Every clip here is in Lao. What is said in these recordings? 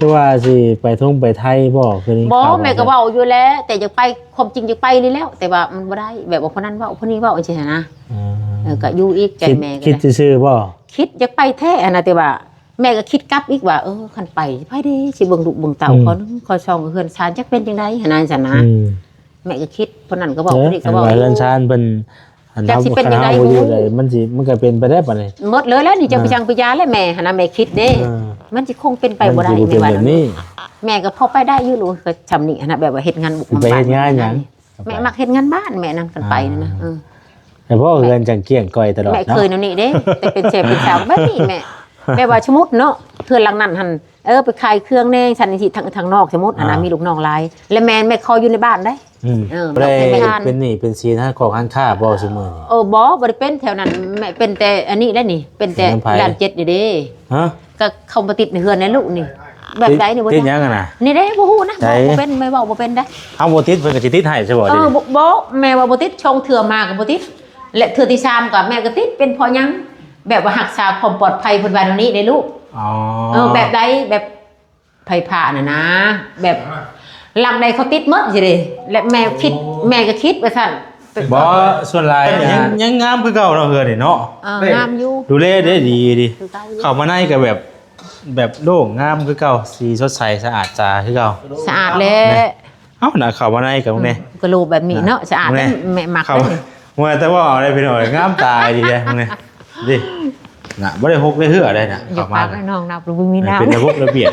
ຄືວ່າຊິໄປທົ່ງໄປໄທບໍ່? ຄືນີ້ ບໍ່ ເຂົາ ແມ່ກໍເວົ້າຢູ່ແຫຼະ ແຕ່ຢາກໄປ ຄວາມຈິງຢາກໄປນີ້ແຫຼະ ແຕ່ວ່າມັນບໍ່ໄດ້ ແບບວ່າຄົນນັ້ນເວົ້າ ຄົນນີ້ເວົ້າຈັ່ງຊີ້ຫັ້ນນະ. ອ່າ ເອີ ກໍຢູ່ອີກໃຈ ຄິດ ແມ່ກໍ ຄິດຊື່ໆບໍ່? ຄິດຢາກໄປແທ້ຫັ້ນນະ ແຕ່ວ່າແມ່ກໍຄິດກັບອີກວ່າ ເອີ ຄັນໄປ ໃຜເດ ຊິເບິ່ງລູກເບິ່ງເຕົ້າ ອືມ ຂໍໜຶ່ງ ຂໍສອງ ເຮືອນຊານຈັກເປັນຈັ່ງໃດຫັ້ນນະ ຊັ້ນນະ. ອືມ ແມ່ກໍຄິດ ຄົນນັ້ນກໍເວົ້າ ເອີ ຄົນນີ້ກໍເວົ້າ ອັນວ່າເຮືອນຊານເພິ່ນ ອັນ ຈັກຊິເປັນຈັ່ງໃດ ເຮົາບໍ່ຢູ່ໃດ ບໍ່ຮູ້ ມັນຊິ ມັນກໍເປັນໄປໄດ້ປານນີ້ ໝົດເລີຍແຫຼະນີ້. ເຈົ້າ ອ່າ ໄປຈັ່ງໄປຢາແລ້ວແມ່ຫັ້ນນະ ແມ່ຄິດເດ້ ເອີ ມັນຊິຄົງເປັນໄປບໍ່ໄດ້ ມັນຊິບໍ່ເປັນແບບນີ້. ແມ່ວ່າ ແມ່ກໍພໍໄປໄດ້ຢູ່ລູກ ກໍຊ່ຳນີ້ຫັ້ນນະ ແບບວ່າເຮັດງານບຸກ ໄປເຮັດງານຫຍັງ? ແມ່ມັກເຮັດງານບ້ານແມ່ນັ້ນ ຄັນໄປນັ້ນນະ. ອ່າ ເອີ ແຕ່ພໍ່ເຮືອນຈັ່ງກ້ຽງກ້ອຍຕະຫຼອດເນາະ ແມ່ເຄີຍແນວນີ້ເດ້ ແຕ່ເປັນແຊບເປັນສາວແບບນີ້ແມ່ ແບບວ່າສົມມຸດເນາະ ເຮືອນຫຼັງນັ້ນຫັ້ນ ເອີ ໄປຂາຍເຄື່ອງແດ່ ຊັ້ນຈັ່ງຊີ້ ທາງ ທາງນອກ ສົມມຸດຫັ້ນນະ ອ່າ ມີລູກນ້ອງຫຼາຍ ແລະແມ່ ແມ່ຂໍຢູ່ໃນບ້ານໄດ໋. ອືມ ເອີ ແມ່ເປັນໜີ້ເປັນສິນຮ້ານຂອງຮ້ານຄ້າບໍ່ຊຸມື້ນີ້? ເອີ ບໍ່ ບໍ່ໄດ້ເປັນແຖວນັ້ນ ແມ່ເປັນແຕ່ອັນນີ້ແຫຼະນີ້ ເປັນແຕ່ ເປັນນຳໃຜ? ລ້ານເຈັດນີ້ເດ້. ຮະ? ກໍເຂົາມາຕິດໃນເຮືອນໃນລູກນີ້ ແບບໃດນີ້ບໍ່ຈັກ ຕິດຫຍັງຫັ້ນນະ? ນີ້ເດ້ ບໍ່ຮູ້ນະ ບໍ່ ບໍ່ເປັນ ແມ່ເວົ້າບໍ່ເປັນໄດ໋. ເອົາ ບໍ່ຕິດເພິ່ນກໍຊິຕິດໃຫ້ຊະບໍ່? ເອີ ບໍ່ ບໍ່ ແມ່ວ່າບໍ່ຕິດ ສອງເທື່ອມາກໍບໍ່ຕິດ ແລະ ເທື່ອທີສາມກໍແມ່ກໍຕິດ ເປັນເພາະຫຍັງ? ແບບວ່າຮັກສາຄວາມປອດໄພ ເພິ່ນວ່າແນວນີ້ເດ້ລູກ. ອໍ ເອີ ແບບໃດ ແບບໄຟຟ້າຫັ້ນນະ ແບບຫຼັງໃດເຂົາຕິດໝົດຊີ້ເດ້ ແລະ ແມ່ຄິດ ໂອ້ ແມ່ກໍຄິດວ່າຊັ້ນ. ບໍ່ ສ່ວນຫຼາຍ ຍັງ ຍັງງາມຄືເກົ່າເນາະ ເຮືອນນີ້ເນາະ. ເອີ ງາມຢູ່ ດູແລໄດ້ດີ ດີ ຄືເກົ່າຢູ່ ເຂົ້າມາໃນກໍແບບ ແບບໂລ່ງງາມຄືເກົ່າ ສີສົດໃສສະອາດຕາຄືເກົ່າ. ສະອາດແຫຼະ ເອົ້າ ໜ້າເຂົ້າມາໃນກັນເບິ່ງແດ່ ກະໂຫຼແບບນີ້ເນາະ ສະອາດ ແມ່ມັກເດ້. ວ່າແຕ່ວ່າເອົາໄດ້ພີ່ນ້ອງ ງາມຕາດີເດ້ເບິ່ງແດ່ ນີ້ນະ ບໍ່ໄດ້ຫົກໄດ້ເຫື່ອໄດ້ນະ. ເຂົ້າມາໃນຫ້ອງນ້ຳບໍ່ມີນ້ຳ ເປັນລະບົບລະບຽບ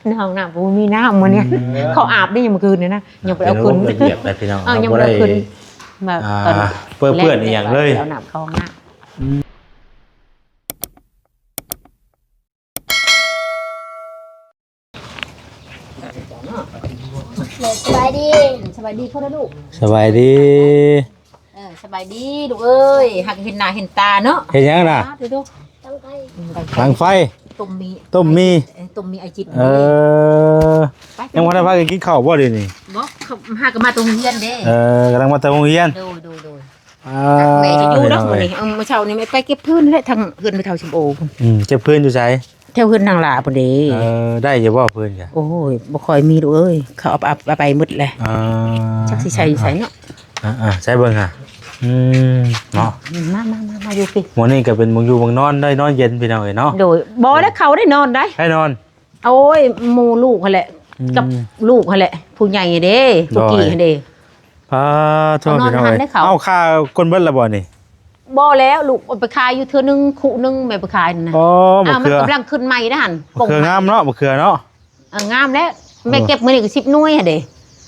ໃນຫ້ອງນ້ຳບໍ່ມີນ້ຳມື້ນີ້ ເຂົາອາບໄດ້ມື້ຄືນນີ້ນະ ຍັງບໍ່ໄດ້ເອົາຂຶ້ນ ເປັນລະບົບລະບຽບໄດ້ພີ່ນ້ອງ ເອີ ຍັງບໍ່ໄດ້ເອົາຂຶ້ນ ແບບ ອ່າ ເປື້ອນອີ່ຫຍັງເລີຍ ເອົານ້ຳເຂົ້າຫ້ອງນ້ຳ. ສະບາຍດີ ສະບາຍດີພໍ່ລູກ ສະບາຍດີ. ເອີ ສະບາຍດີລູກເອີຍ ຫາກເຫັນໜ້າເຫັນຕາເນາະ. ເຮັດຫຍັງນະ? ຕາມໄຟ ຕາມໄຟ ຕົ້ມໝີ່ ຕົ້ມໝີ່ ເອີ ຕົ້ມໝີ່ໄອຈິດ. ເອີ ຍັງບໍ່ໄດ້ພາກັນກິນເຂົ້າບໍ່ດຽວນີ້? ບໍ່ ຫາກະມາແຕ່ໂຮງຮຽນເດ້. ເອີ ກຳລັງມາແຕ່ໂຮງຮຽນ ໂດຍ ໂດຍ ໂດຍ. ອ່າ ແມ່ຊິຢູ່ດອກມື້ນີ້ ເອີ ມື້ເຊົ້ານີ້ແມ່ໄປເກັບຟືນແຫຼະ ທາງເຮືອນແມ່ເຖົ້າສົມໂອພຸ້ນ. ອືມ ເກັບຟືນຢູ່ໃສ? ແຖວເຮືອນນາງຫຼ້າພຸ້ນເດ້. ເອີ ໄດ້ຢູ່ບໍ່ຟືນກະ? ໂອ້ຍ ບໍ່ຄ່ອຍມີລູກເອີຍ ເຂົາເອົາ ເອົາໄປໝົດແຫຼະ. ອ່າ ຈັກຊິໃສ່ຢູ່ໃສເນາະ. ອ່າໆ ໃສ່ເບິ່ງຫາ. ອືມ ເນາະ ມາໆໆ ມາຢູ່ພີ້. ມື້ນີ້ກະເປັນໝ່ອງຢູ່ໝ່ອງນອນ ໄດ້ນອນເຢັນພີ່ນ້ອງເອີຍເນາະ. ໂດຍ ບໍ່ໄດ້ເຂົ້າໄດ້ນອນໄດ໋ ໄດ້ນອນ. ໂອ້ຍ ໝູ່ລູກຫັ້ນແຫຼະ ອືມ ກັບລູກຫັ້ນແຫຼະ ຜູ້ໃຫຍ່ເດ້ ຜູ້ກີ້ຫັ້ນເດ້. ປາໂທ ພີ່ນ້ອງເອີຍ ເອົາ ຂ້າກົ້ນເບິດລະບໍ່ນີ້? ບໍ່ແລ້ວ ລູກເອົາໄປຂາຍຢູ່ເທື່ອໜຶ່ງ ຄຸໜຶ່ງ ແມ່ໄປຂາຍນັ້ນນະ. ອໍ ບັກເຂືອ ມັນກຳລັງຂຶ້ນໃໝ່ເດ້ຫັ້ນ ບັກເຂືອງາມເນາະ ບັກເຂືອເນາະ. ເອີ ງາມແລ້ວ ແມ່ເກັບມື້ນີ້ກໍສິບໜ່ວຍຫັ້ນເດ້.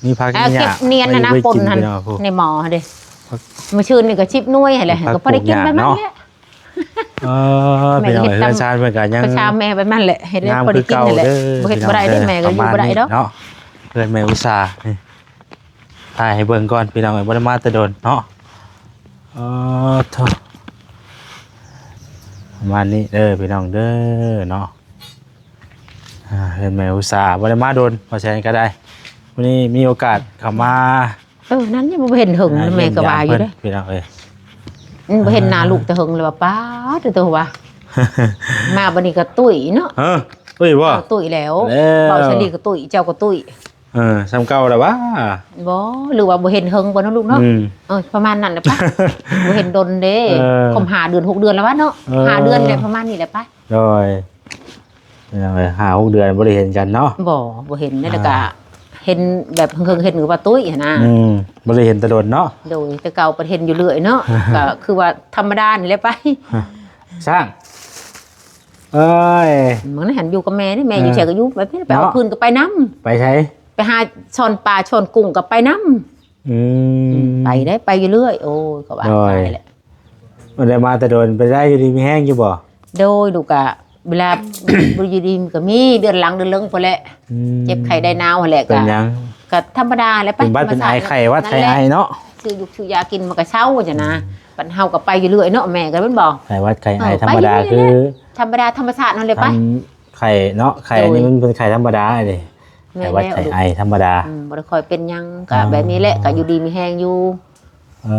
ມີຜັກ ເອີ ຫຍ້າ ເກັບນຽນຫັ້ນນະ ໄວ້ ປົນຫັ້ນ ໃນໝໍ້ຫັ້ນເດ້. ມື້ຊືນນີ້ກໍສິບໜ່ວຍຫັ້ນແຫຼະ ກໍພໍໄດ້ກິນໄປມັນແຫຼະ. ເອີ ພີ່ນ້ອງເອີຍ ເຮືອນຊານເພິ່ນກະຍັງ ເຮືອນຊານແມ່ໄປມັນແຫຼະ ເຮັດໄດ້ພໍໄດ້ກິນຫັ້ນແຫຼະ. ບໍ່ເຮັດບໍ່ໄດ້ເດ້ ແມ່ກໍຢູ່ບໍ່ໄດ້ດອກເນາະ. ເຮືອນແມ່ອຸດສາ ນີ້ ຖ່າຍໃຫ້ເບິ່ງກ່ອນພີ່ນ້ອງເອີຍ ບໍ່ໄດ້ມາແຕ່ດົນເນາະ. ເອີ ໂທ້ ປະມານນີ້ເດີພີ່ນ້ອງເດີເນາະ. ອ່າ ເຮືອນແມ່ອຸດສາ ບໍ່ໄດ້ມາດົນ ບໍ່ແຊນກໍໄດ້ ມື້ນີ້ມີໂອກາດເຂົ້າມາ. ເອີ ນັ້ນຍັງບໍ່ເຫັນເຫິງ ແມ່ກໍວ່າຢູ່ເດ້ ພີ່ນ້ອງເອີຍ. ອືມ ບໍ່ເຫັນໜ້າລູກແຕ່ເຫິງແລ້ວວ່າ ປາດໂທ້ວ່າ ມາບັດນີ້ກໍຕຸ້ຍເນາະ. ເອີ ຕຸ້ຍບໍ່? ເອີ ຕຸ້ຍແລ້ວ ເວົ້າສະຫຼີກໍຕຸ້ຍ ເຈົ້າກໍຕຸ້ຍ. ເອີ ສ່ຳເກົ່າແລ້ວຫວາ? ບໍ່ ຫຼືວ່າບໍ່ເຫັນເຫິງບໍ່ເນາະລູກເນາະ. ອືມ ເອີ ປະມານນັ້ນແຫຼະປະ ບໍ່ເຫັນດົນເດ້. ເອີ ຄົບຫ້າເດືອນຫົກເດືອນແລ້ວຫວາເນາະ. ເອີ ຫ້າເດືອນແລ້ວປະມານນີ້ແຫຼະປະ. ໂດຍ ຫ້າຫົກເດືອນບໍ່ໄດ້ເຫັນກັນເນາະ. ບໍ່ ບໍ່ເຫັນ ອ່າ ແລ້ວກະເຫັນແບບເຫິງໆ ເຫັນວ່າຕຸ້ຍຫັ້ນນະ. ອືມ ບໍ່ໄດ້ເຫັນແຕ່ດົນເນາະ. ໂດຍ ແຕ່ເກົ່າກໍເຫັນຢູ່ເລື້ອຍເນາະ ກໍຄືວ່າທຳມະດານີ້ແຫຼະໄປ. ຊ່າງ ເອີຍ ມັນຫັ້ນຢູ່ກັບແມ່ນີ້ ແມ່ຢູ່ໃສກໍຢູ່ ເອີ ແບບນີ້ ໄປເອົາ ເນາະ ຟືນກໍໄປນຳ. ໄປໃສ? ໄປຫາຊ້ອນປາຊ້ອນກຸ້ງກໍໄປນຳ. ອືມ ອືມ ໄປໄດ້ ໄປຢູ່ເລື້ອຍ. ໂອ້ຍ ກໍວ່າໄປແຫຼະ. ບໍ່ໄດ້ມາແຕ່ດົນ ເປັນໃດ ຢູ່ດີມີແຮງຢູ່ບໍ່? ໂດຍ ລູກກະເວລາ ບໍ່ຢູ່ດີກໍມີ ເດືອນຫຼັງເດືອນເລິງພຸ້ນແຫຼະ. ອືມ ເຈັບໄຂ້ໄດ້ໜາວຫັ້ນແຫຼະ. ເປັນຫຍັງ? ກໍທຳມະດາແຫຼະ ເປັນຫວັດເປັນໄອ ໄຂ້ຫວັດໄຂ້ໄອເນາະ. ຊື້ຢູ່ຊື້ຢາກິນມັນກໍເຊົາຊັ້ນນະ. ບັດເຮົາກໍໄປຢູ່ເລື້ອຍເນາະ ແມ່ກໍແມ່ນບໍ່ ໄຂ້ຫວັດໄຂ້ໄອ ເອີ ທຳມະດາ ຄືທຳມະດາທຳມະຊາດເຮົາແຫຼະໄປ. ໄຂ້ເນາະ ໄຂ້ນີ້ມັນເປັນໄຂ້ທຳມະດາເດ້. ແມ່ນແລ້ວ ໄຂ້ຫວັດໄຂ້ໄອທຳມະດາ. ອືມ ບໍ່ໄດ້ຄ່ອຍເປັນຫຍັງ ກະແບບນີ້ແຫຼະ ກະຢູ່ດີມີແຮງຢູ່. ເອີ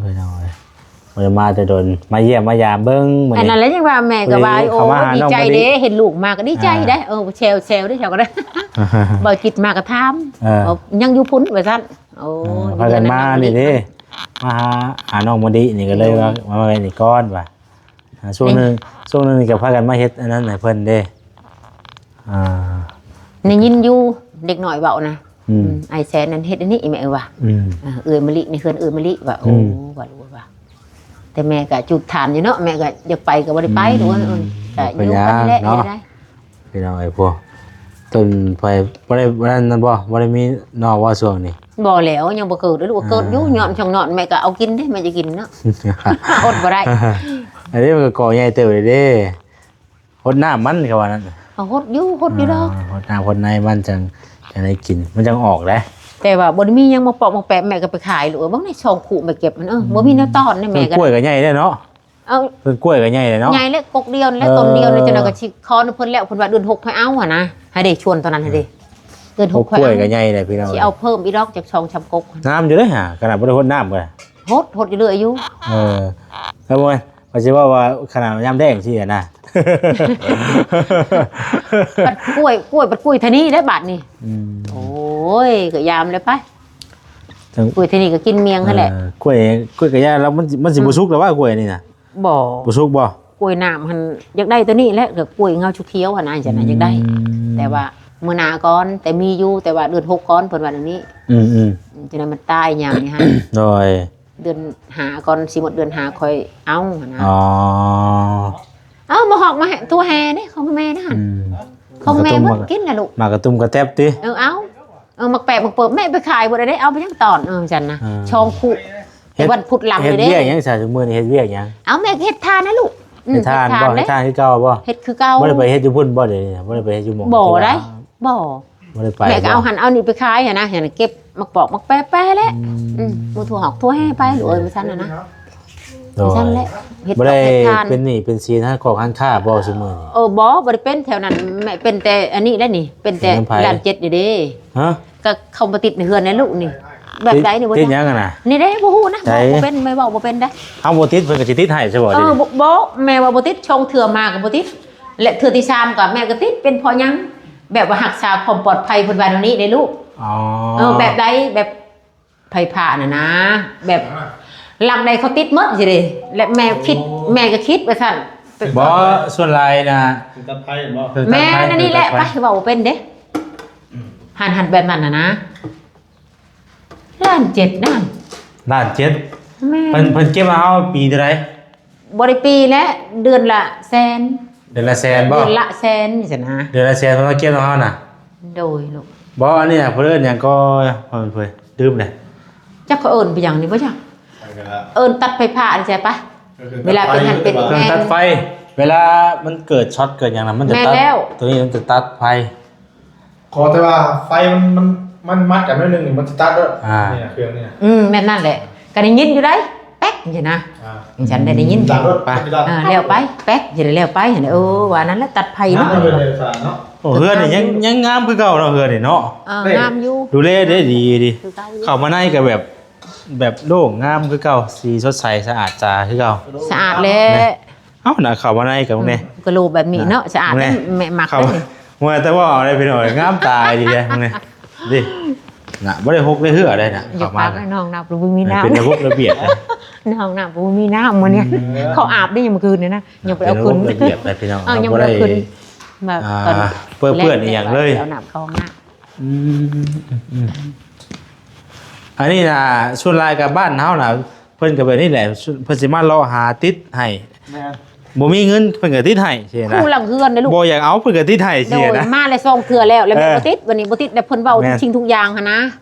ພີ່ນ້ອງເອີຍ ບໍ່ໄດ້ມາແຕ່ດົນ ມາຢ້ຽມມາຢາມເບິ່ງມື້ນີ້ ອັນນັ້ນແຫຼະ ຍັງວ່າແມ່ກໍວ່າ ໂອ້ ດີໃຈເດ້ ເຫັນລູກມາກໍດີໃຈໄດ໋ ເອີ ແຊວໆເດ້ ເຈົ້າກໍໄດ້ ເວົ້າຈິດມາກໍຖາມ ເອີ ຍັງຢູ່ພຸ້ນວ່າຊັ້ນ ໂອ້ ພາກັນມານີ້ເດ້ ມາຫາ ຫານ້ອງມະລິນີ້ ກໍເລີຍວ່າ ມາແວ່ນີ້ກ່ອນວ່າ ຊ່ວງໜຶ່ງ ຊ່ວງໜຶ່ງນີ້ກໍພາກັນມາເຮັດອັນນັ້ນໃຫ້ເພິ່ນເດ້ ອ່າ ໄດ້ຍິນຢູ່ເດັກນ້ອຍເວົ້ານະ ອືມ ອືມ ອ້າຍແສນນັ້ນເຮັດອັນນີ້ ແມ່ວ່າ ອືມ ເອີ ເອື້ອຍມະລິ ໃນເຮືອນເອື້ອຍມະລິວ່າ ໂອ້ ອືມ ວ່າ ວ່າ ແຕ່ແມ່ກໍຈູດຖານຢູ່ເນາະ ແມ່ກໍຢາກໄປກໍບໍ່ໄດ້ໄປ ອືມ ໂດຍ ເອີ ກໍຢູ່ກັນນີ້ແຫຼະ ເນາະ ເຮັດໄດ້ ພີ່ນ້ອງເອີຍ ພວກຕົ້ນໄຜ່ບໍ່ໄດ້ ບໍ່ໄດ້ນັ້ນບໍ່ ບໍ່ໄດ້ມີນອກບໍ່ຊ່ວງນີ້? ບໍ່ແລ້ວ ຍັງບໍ່ເກີດເດ້ລູກ ເກີດຢູ່ ອ່າ ຍ້ອນຊ່ອງນອນ ແມ່ກໍເອົາກິນເດ້ ແມ່ຈະກິນເນາະ ອົດບໍ່ໄດ້ ອັນນີ້ມັນກໍກໍໃຫຍ່ເຕີບເດ້ ຫົດນ້ຳມັນ ເຂົາວ່ານັ້ນ ເອົາຫົດຢູ່ ຫົດຢູ່ດອກ ອ່າ ຫົດນ້ຳຫົດໃນມັນຈັ່ງ ຈັ່ງໄດ້ກິນ ມັນຈັ່ງອອກເດ້ ແຕ່ວ່າບໍ່ໄດ້ມີຫຍັງມາປອກມາແປະ ແມ່ກໍໄປຂາຍລູກເອີຍ ເບິ່ງໃນຊ່ອງຄຸແມ່ເກັບມັນ ເອີ ບໍ່ມີແນວຕ້ອນເດ້ ແມ່ກໍ ຕົ້ນກ້ວຍກໍໃຫຍ່ເດ້ເນາະ ເອົາ ຕົ້ນກ້ວຍກໍໃຫຍ່ເດ້ເນາະ ໃຫຍ່ແລ້ວ ກົກດຽວແລ້ວ ເອີ ຕົ້ນດຽວນີ້ ເຈົ້ານາຍກໍຊິຂໍນຳເພິ່ນແລ້ວ ເພິ່ນວ່າເດືອນຫົກຄ່ອຍເອົາຫັ້ນນະ ໃຫ້ໄດ້ຊວນຕອນນັ້ນຫັ້ນເດ້ ເອີ ເດືອນຫົກຄ່ອຍເອົາ ກ້ວຍກໍໃຫຍ່ເດ້ພີ່ນ້ອງ ຊິເອົາເພີ່ມອີກດອກຈັກສອງສາມກົກ ງາມຢູ່ເດ້ຫາ ຂະໜາດບໍ່ໄດ້ຫົດນ້ຳກໍ ຫົດ ຫົດຢູ່ເລື້ອຍຢູ່ ເອີ ແລ້ວບໍ່ ວ່າຊິເວົ້າວ່າຂະໜາດຍາມແລ້ງຊີ້ນະ ບັດກ້ວຍ ກ້ວຍ ບັດກ້ວຍທາງນີ້ເດ້ບາດນີ້ ອືມ ໂອ້ຍ ກໍຍາມແລ້ວໄປ ຈັ່ງ ກ້ວຍທາງນີ້ກໍກິນມຽງຫັ້ນແຫຼະ ເອີ ກ້ວຍ ກ້ວຍກະຍາລະ ມັນ ມັນຊິ ອືມ ບໍ່ສຸກລະວ່າກ້ວຍນີ້ນະ ບໍ່ ບໍ່ສຸກບໍ່ ກ້ວຍນ້ຳຫັ້ນ ຢາກໄດ້ຕົວນີ້ແຫຼະ ກໍກ້ວຍເຫງົາຂຽວຫັ້ນນະ ຈັ່ງນັ້ນ ອືມ ຢາກໄດ້ ແຕ່ວ່າມື້ໜ້າກ່ອນ ແຕ່ມີຢູ່ ແຕ່ວ່າເດືອນຫົກກ່ອນ ເພິ່ນວ່າແນວນີ້ ອືມໆ ຈັ່ງໃດມັນຕາຍຍາມນີ້ຫັ້ນ ໂດຍ ເດືອນຫ້າກ່ອນ ຊິໝົດເດືອນຫ້າຄ່ອຍເອົາຫັ້ນນະ ອໍ ເອົາມາຮອກມາແຫ່ ຕົວແຫ່ເດ້ ຂອງແມ່ນະ ອືມ ຂອງແມ່ໝົດ ກິນລະລູກ ໝາກກະຕຸ້ມກະແຕັບຕິ ເອີ ເອົາ ເອີ ໝາກແປະໝາກເປີບ ແມ່ໄປຂາຍບໍ່ໄດ້ເດ້ ເອົາໄປຫຍັງຕອນ ເອີ ຈັ່ງຊັ້ນນະ ອ່າ ຊ່ອງຄຸ ເຮັດ ວັນພຸດຫຼັງເຮັດເດ້ ວຽກຫຍັງຊະ ຊຸມື້ນີ້ເຮັດວຽກຫຍັງ ເອົາ ແມ່ເຮັດທານນະລູກ ອືມ ເຮັດທານບໍ່ ເຮັດທານເຮັດທານຄືເກົ່າບໍ່ ເຮັດຄືເກົ່າ ບໍ່ໄດ້ໄປເຮັດຢູ່ພຸ້ນບໍ່ ດຽວນີ້ບໍ່ໄດ້ໄປເຮັດຢູ່ໝ່ອງ ບໍ່ໄດ້ ບໍ່ ບໍ່ໄດ້ໄປ ແມ່ກໍເອົາຫັ້ນເອົານີ້ໄປຂາຍຫັ້ນນະ ຫັ້ນເກັບໝາກປອກໝາກແປະໄປແຫຼະ ອືມ ອືມ ໝູ່ທົ່ວຫອກທົ່ວແຫ່ໄປ ໂດຍ ເອີຍ ວ່າຊັ້ນນະ ໂດຍ ວ່າຊັ້ນແຫຼະ ເຮັດ ບໍ່ໄດ້ເຮັດທານ ເປັນໜີ້ເປັນສິນຮ້ານຂອງຮ້ານຄ້າບໍ່ຊຸມື້ນີ້ ເອີ ບໍ່ ບໍ່ໄດ້ເປັນແຖວນັ້ນ ແມ່ເປັນແຕ່ອັນນີ້ແຫຼະນີ້ ເປັນແຕ່ ເປັນນຳໃຜ ລ້ານເຈັດນີ້ເດ້ ຮະ ກໍເຂົາມາຕິດໃນເຮືອນໃນລູກນີ້ ແບບໃດນີ້ບໍ່ ຕິດຫຍັງຫັ້ນນະ ນີ້ເດ້ ບໍ່ຮູ້ນະ ເວົ້າບໍ່ເປັນ ແມ່ເວົ້າບໍ່ເປັນເດ້ ເຮົາບໍ່ຕິດເພິ່ນກໍຊິຕິດໃຫ້ຊະບໍ່ ເອີ ບໍ່ ບໍ່ ແມ່ວ່າບໍ່ຕິດ ສອງເທື່ອມາກໍບໍ່ຕິດ ແລະເທື່ອທີສາມກໍແມ່ກໍຕິດ ເປັນເພາະຫຍັງ ແບບວ່າຮັກສາຄວາມປອດໄພ ເພິ່ນວ່າແນວນີ້ເດ້ລູກ ອໍ ເອີ ແບບໃດ ແບບໄຟຟ້າຫັ້ນນະ ແບບຫຼັງໃດເຂົາຕິດໝົດຊີ້ເດ້ ແລະແມ່ຄິດ ໂອ້ ແມ່ກໍຄິດວ່າຊັ້ນ ບໍ່ ສ່ວນຫຼາຍນະ ເປັນຕັດໄຟຫັ້ນບໍ່ ເປັນຕັດໄຟ ແມ່ນ ອັນນີ້ແຫຼະ ເປັນຕັດໄຟ ໄປເວົ້າເປັນເດ້ ອືມ ຫັ້ນ ຫັ້ນ ແບບນັ້ນນະນະ ລ້ານເຈັດນັ້ນ ລ້ານເຈັດ ແມ່ນ ເພິ່ນ ເພິ່ນເກັບມາເຮົາປີເທົ່າໃດ? ບໍ່ໄດ້ປີແຫຼະ ເດືອນລະແສນ ເດືອນລະແສນບໍ່? ເດືອນລະແສນຊີ້ນະ ເດືອນລະແສນເພິ່ນມາເກັບນຳເຮົານະ ໂດຍລູກ ບໍ່ ອັນນີ້ນະ ເພິ່ນເອີ້ນຫຍັງກໍ ເພິ່ນ ລືມແຫຼະ ຈັກເຂົາເອີ້ນໄປຫຍັງນີ້ບໍ່ຈັກ ເອີ້ນຕັດໄຟຟ້ານີ້ໃຊ່ປະ ກໍຄື ເວລາເປັນຫັ້ນເປັນ ຕັດໄຟ ແມ່ນ ເວລາມັນເກີດຊັອດເກີດຫຍັງນະ ມັນຈະຕັດ ແມ່ນແລ້ວ ຕົວນີ້ມັນຈະຕັດໄຟ ຂໍແຕ່ວ່າໄຟມັນ ມັນ ມັນມັດກັນໜ້ອຍໜຶ່ງ ມັນຈະຕັດໂລດ ອ່າ ນີ້ນະ ເຄື່ອງນີ້ນະ ອືມ ແມ່ນນັ້ນແຫຼະ ກໍໄດ້ຍິນຢູ່ໃດ ແປັກ ຈັ່ງຊີ້ນະ ອ່າ ຈັ່ງຊັ້ນໄດ້ ໄດ້ຍິນ ຕັດໂລດ ໄປ ເອີ ແລ້ວໄປ ແປັກ ຈັ່ງຊີ້ແລ້ວໄປ ເອີ ວ່ານັ້ນແຫຼະ ຕັດໄຟເນາະ ເຮືອນນີ້ຍັງ ຍັງງາມຄືເກົ່າເນາະ ເຮືອນນີ້ເນາະ ເອີ ງາມຢູ່ ດູແລໄດ້ດີ ດີ ຄືເກົ່າຢູ່ ເຂົ້າມາໃນກໍແບບ ແບບໂລ່ງງາມຄືເກົ່າ ສີສົດໃສສະອາດຕາຄືເກົ່າ ສະອາດແຫຼະ ເອົ້າ ໜ້າເຂົ້າມາໃນກັບແນ່ ກະໂຫຼແບບນີ້ເນາະ ສະອາດ ແມ່ນ ແມ່ມັກເດ້ ເຂົ້າມາ ແຕ່ວ່າເອົາໄດ້ພີ່ນ້ອງ ງາມຕາດີເດ້ ນີ້ ນີ້ ນະ ບໍ່ໄດ້ຫົກໄດ້ເຫືອໄດ້ນະ ຢາກ ເຂົ້າມາ ພັກໃນຫ້ອງນ້ຳບໍ່ມີນ້ຳ ເປັນລະບົບລະບຽບນະ ໃນຫ້ອງນ້ຳບໍ່ມີນ້ຳມື້ນີ້ ອືມ ເຂົາອາບໄດ້ຍັງມື້ຄືນນີ້ນະ ຍັງບໍ່ໄດ້ເອົາຂຶ້ນ ເປັນລະບົບລະບຽບໄດ້ພີ່ນ້ອງ ເອີ ຍັງບໍ່ໄດ້ເອົາຂຶ້ນ ແບບ ອ່າ ເປື້ອນອີ່ຫຍັງເລີຍ ເອົານ້ຳເຂົ້າຫ້ອງນ້ຳ ອືມ ອືມ ອືມ ອັນນີ້ນະ ສ່ວນຫຼາຍກັບບ້ານເຮົານະ ເພິ່ນກໍແບບນີ້ແຫຼະ ເພິ່ນຊິມາເລາະຫາຕິດໃຫ້ ແມ່ນ ບໍ່ມີເງິນເພິ່ນກໍຕິດໃຫ້ຊີ້ນະ ຄູ່ຫຼັງເຮືອນເດ້ລູກ ບໍ່ຢາກເອົາເພິ່ນກໍຕິດໃຫ້ຊີ້ນະ ໂດຍ ມາແລ້ວສອງເທື່ອແລ້ວ ແລ້ວແມ່ ແມ່ນ ບໍ່ຕິດ ບັດນີ້ບໍ່ຕິດ ແລ້ວເພິ່ນເວົ້າ ແມ່ນ ສິ່ງທຸກຢ່າງຫັ້ນນະ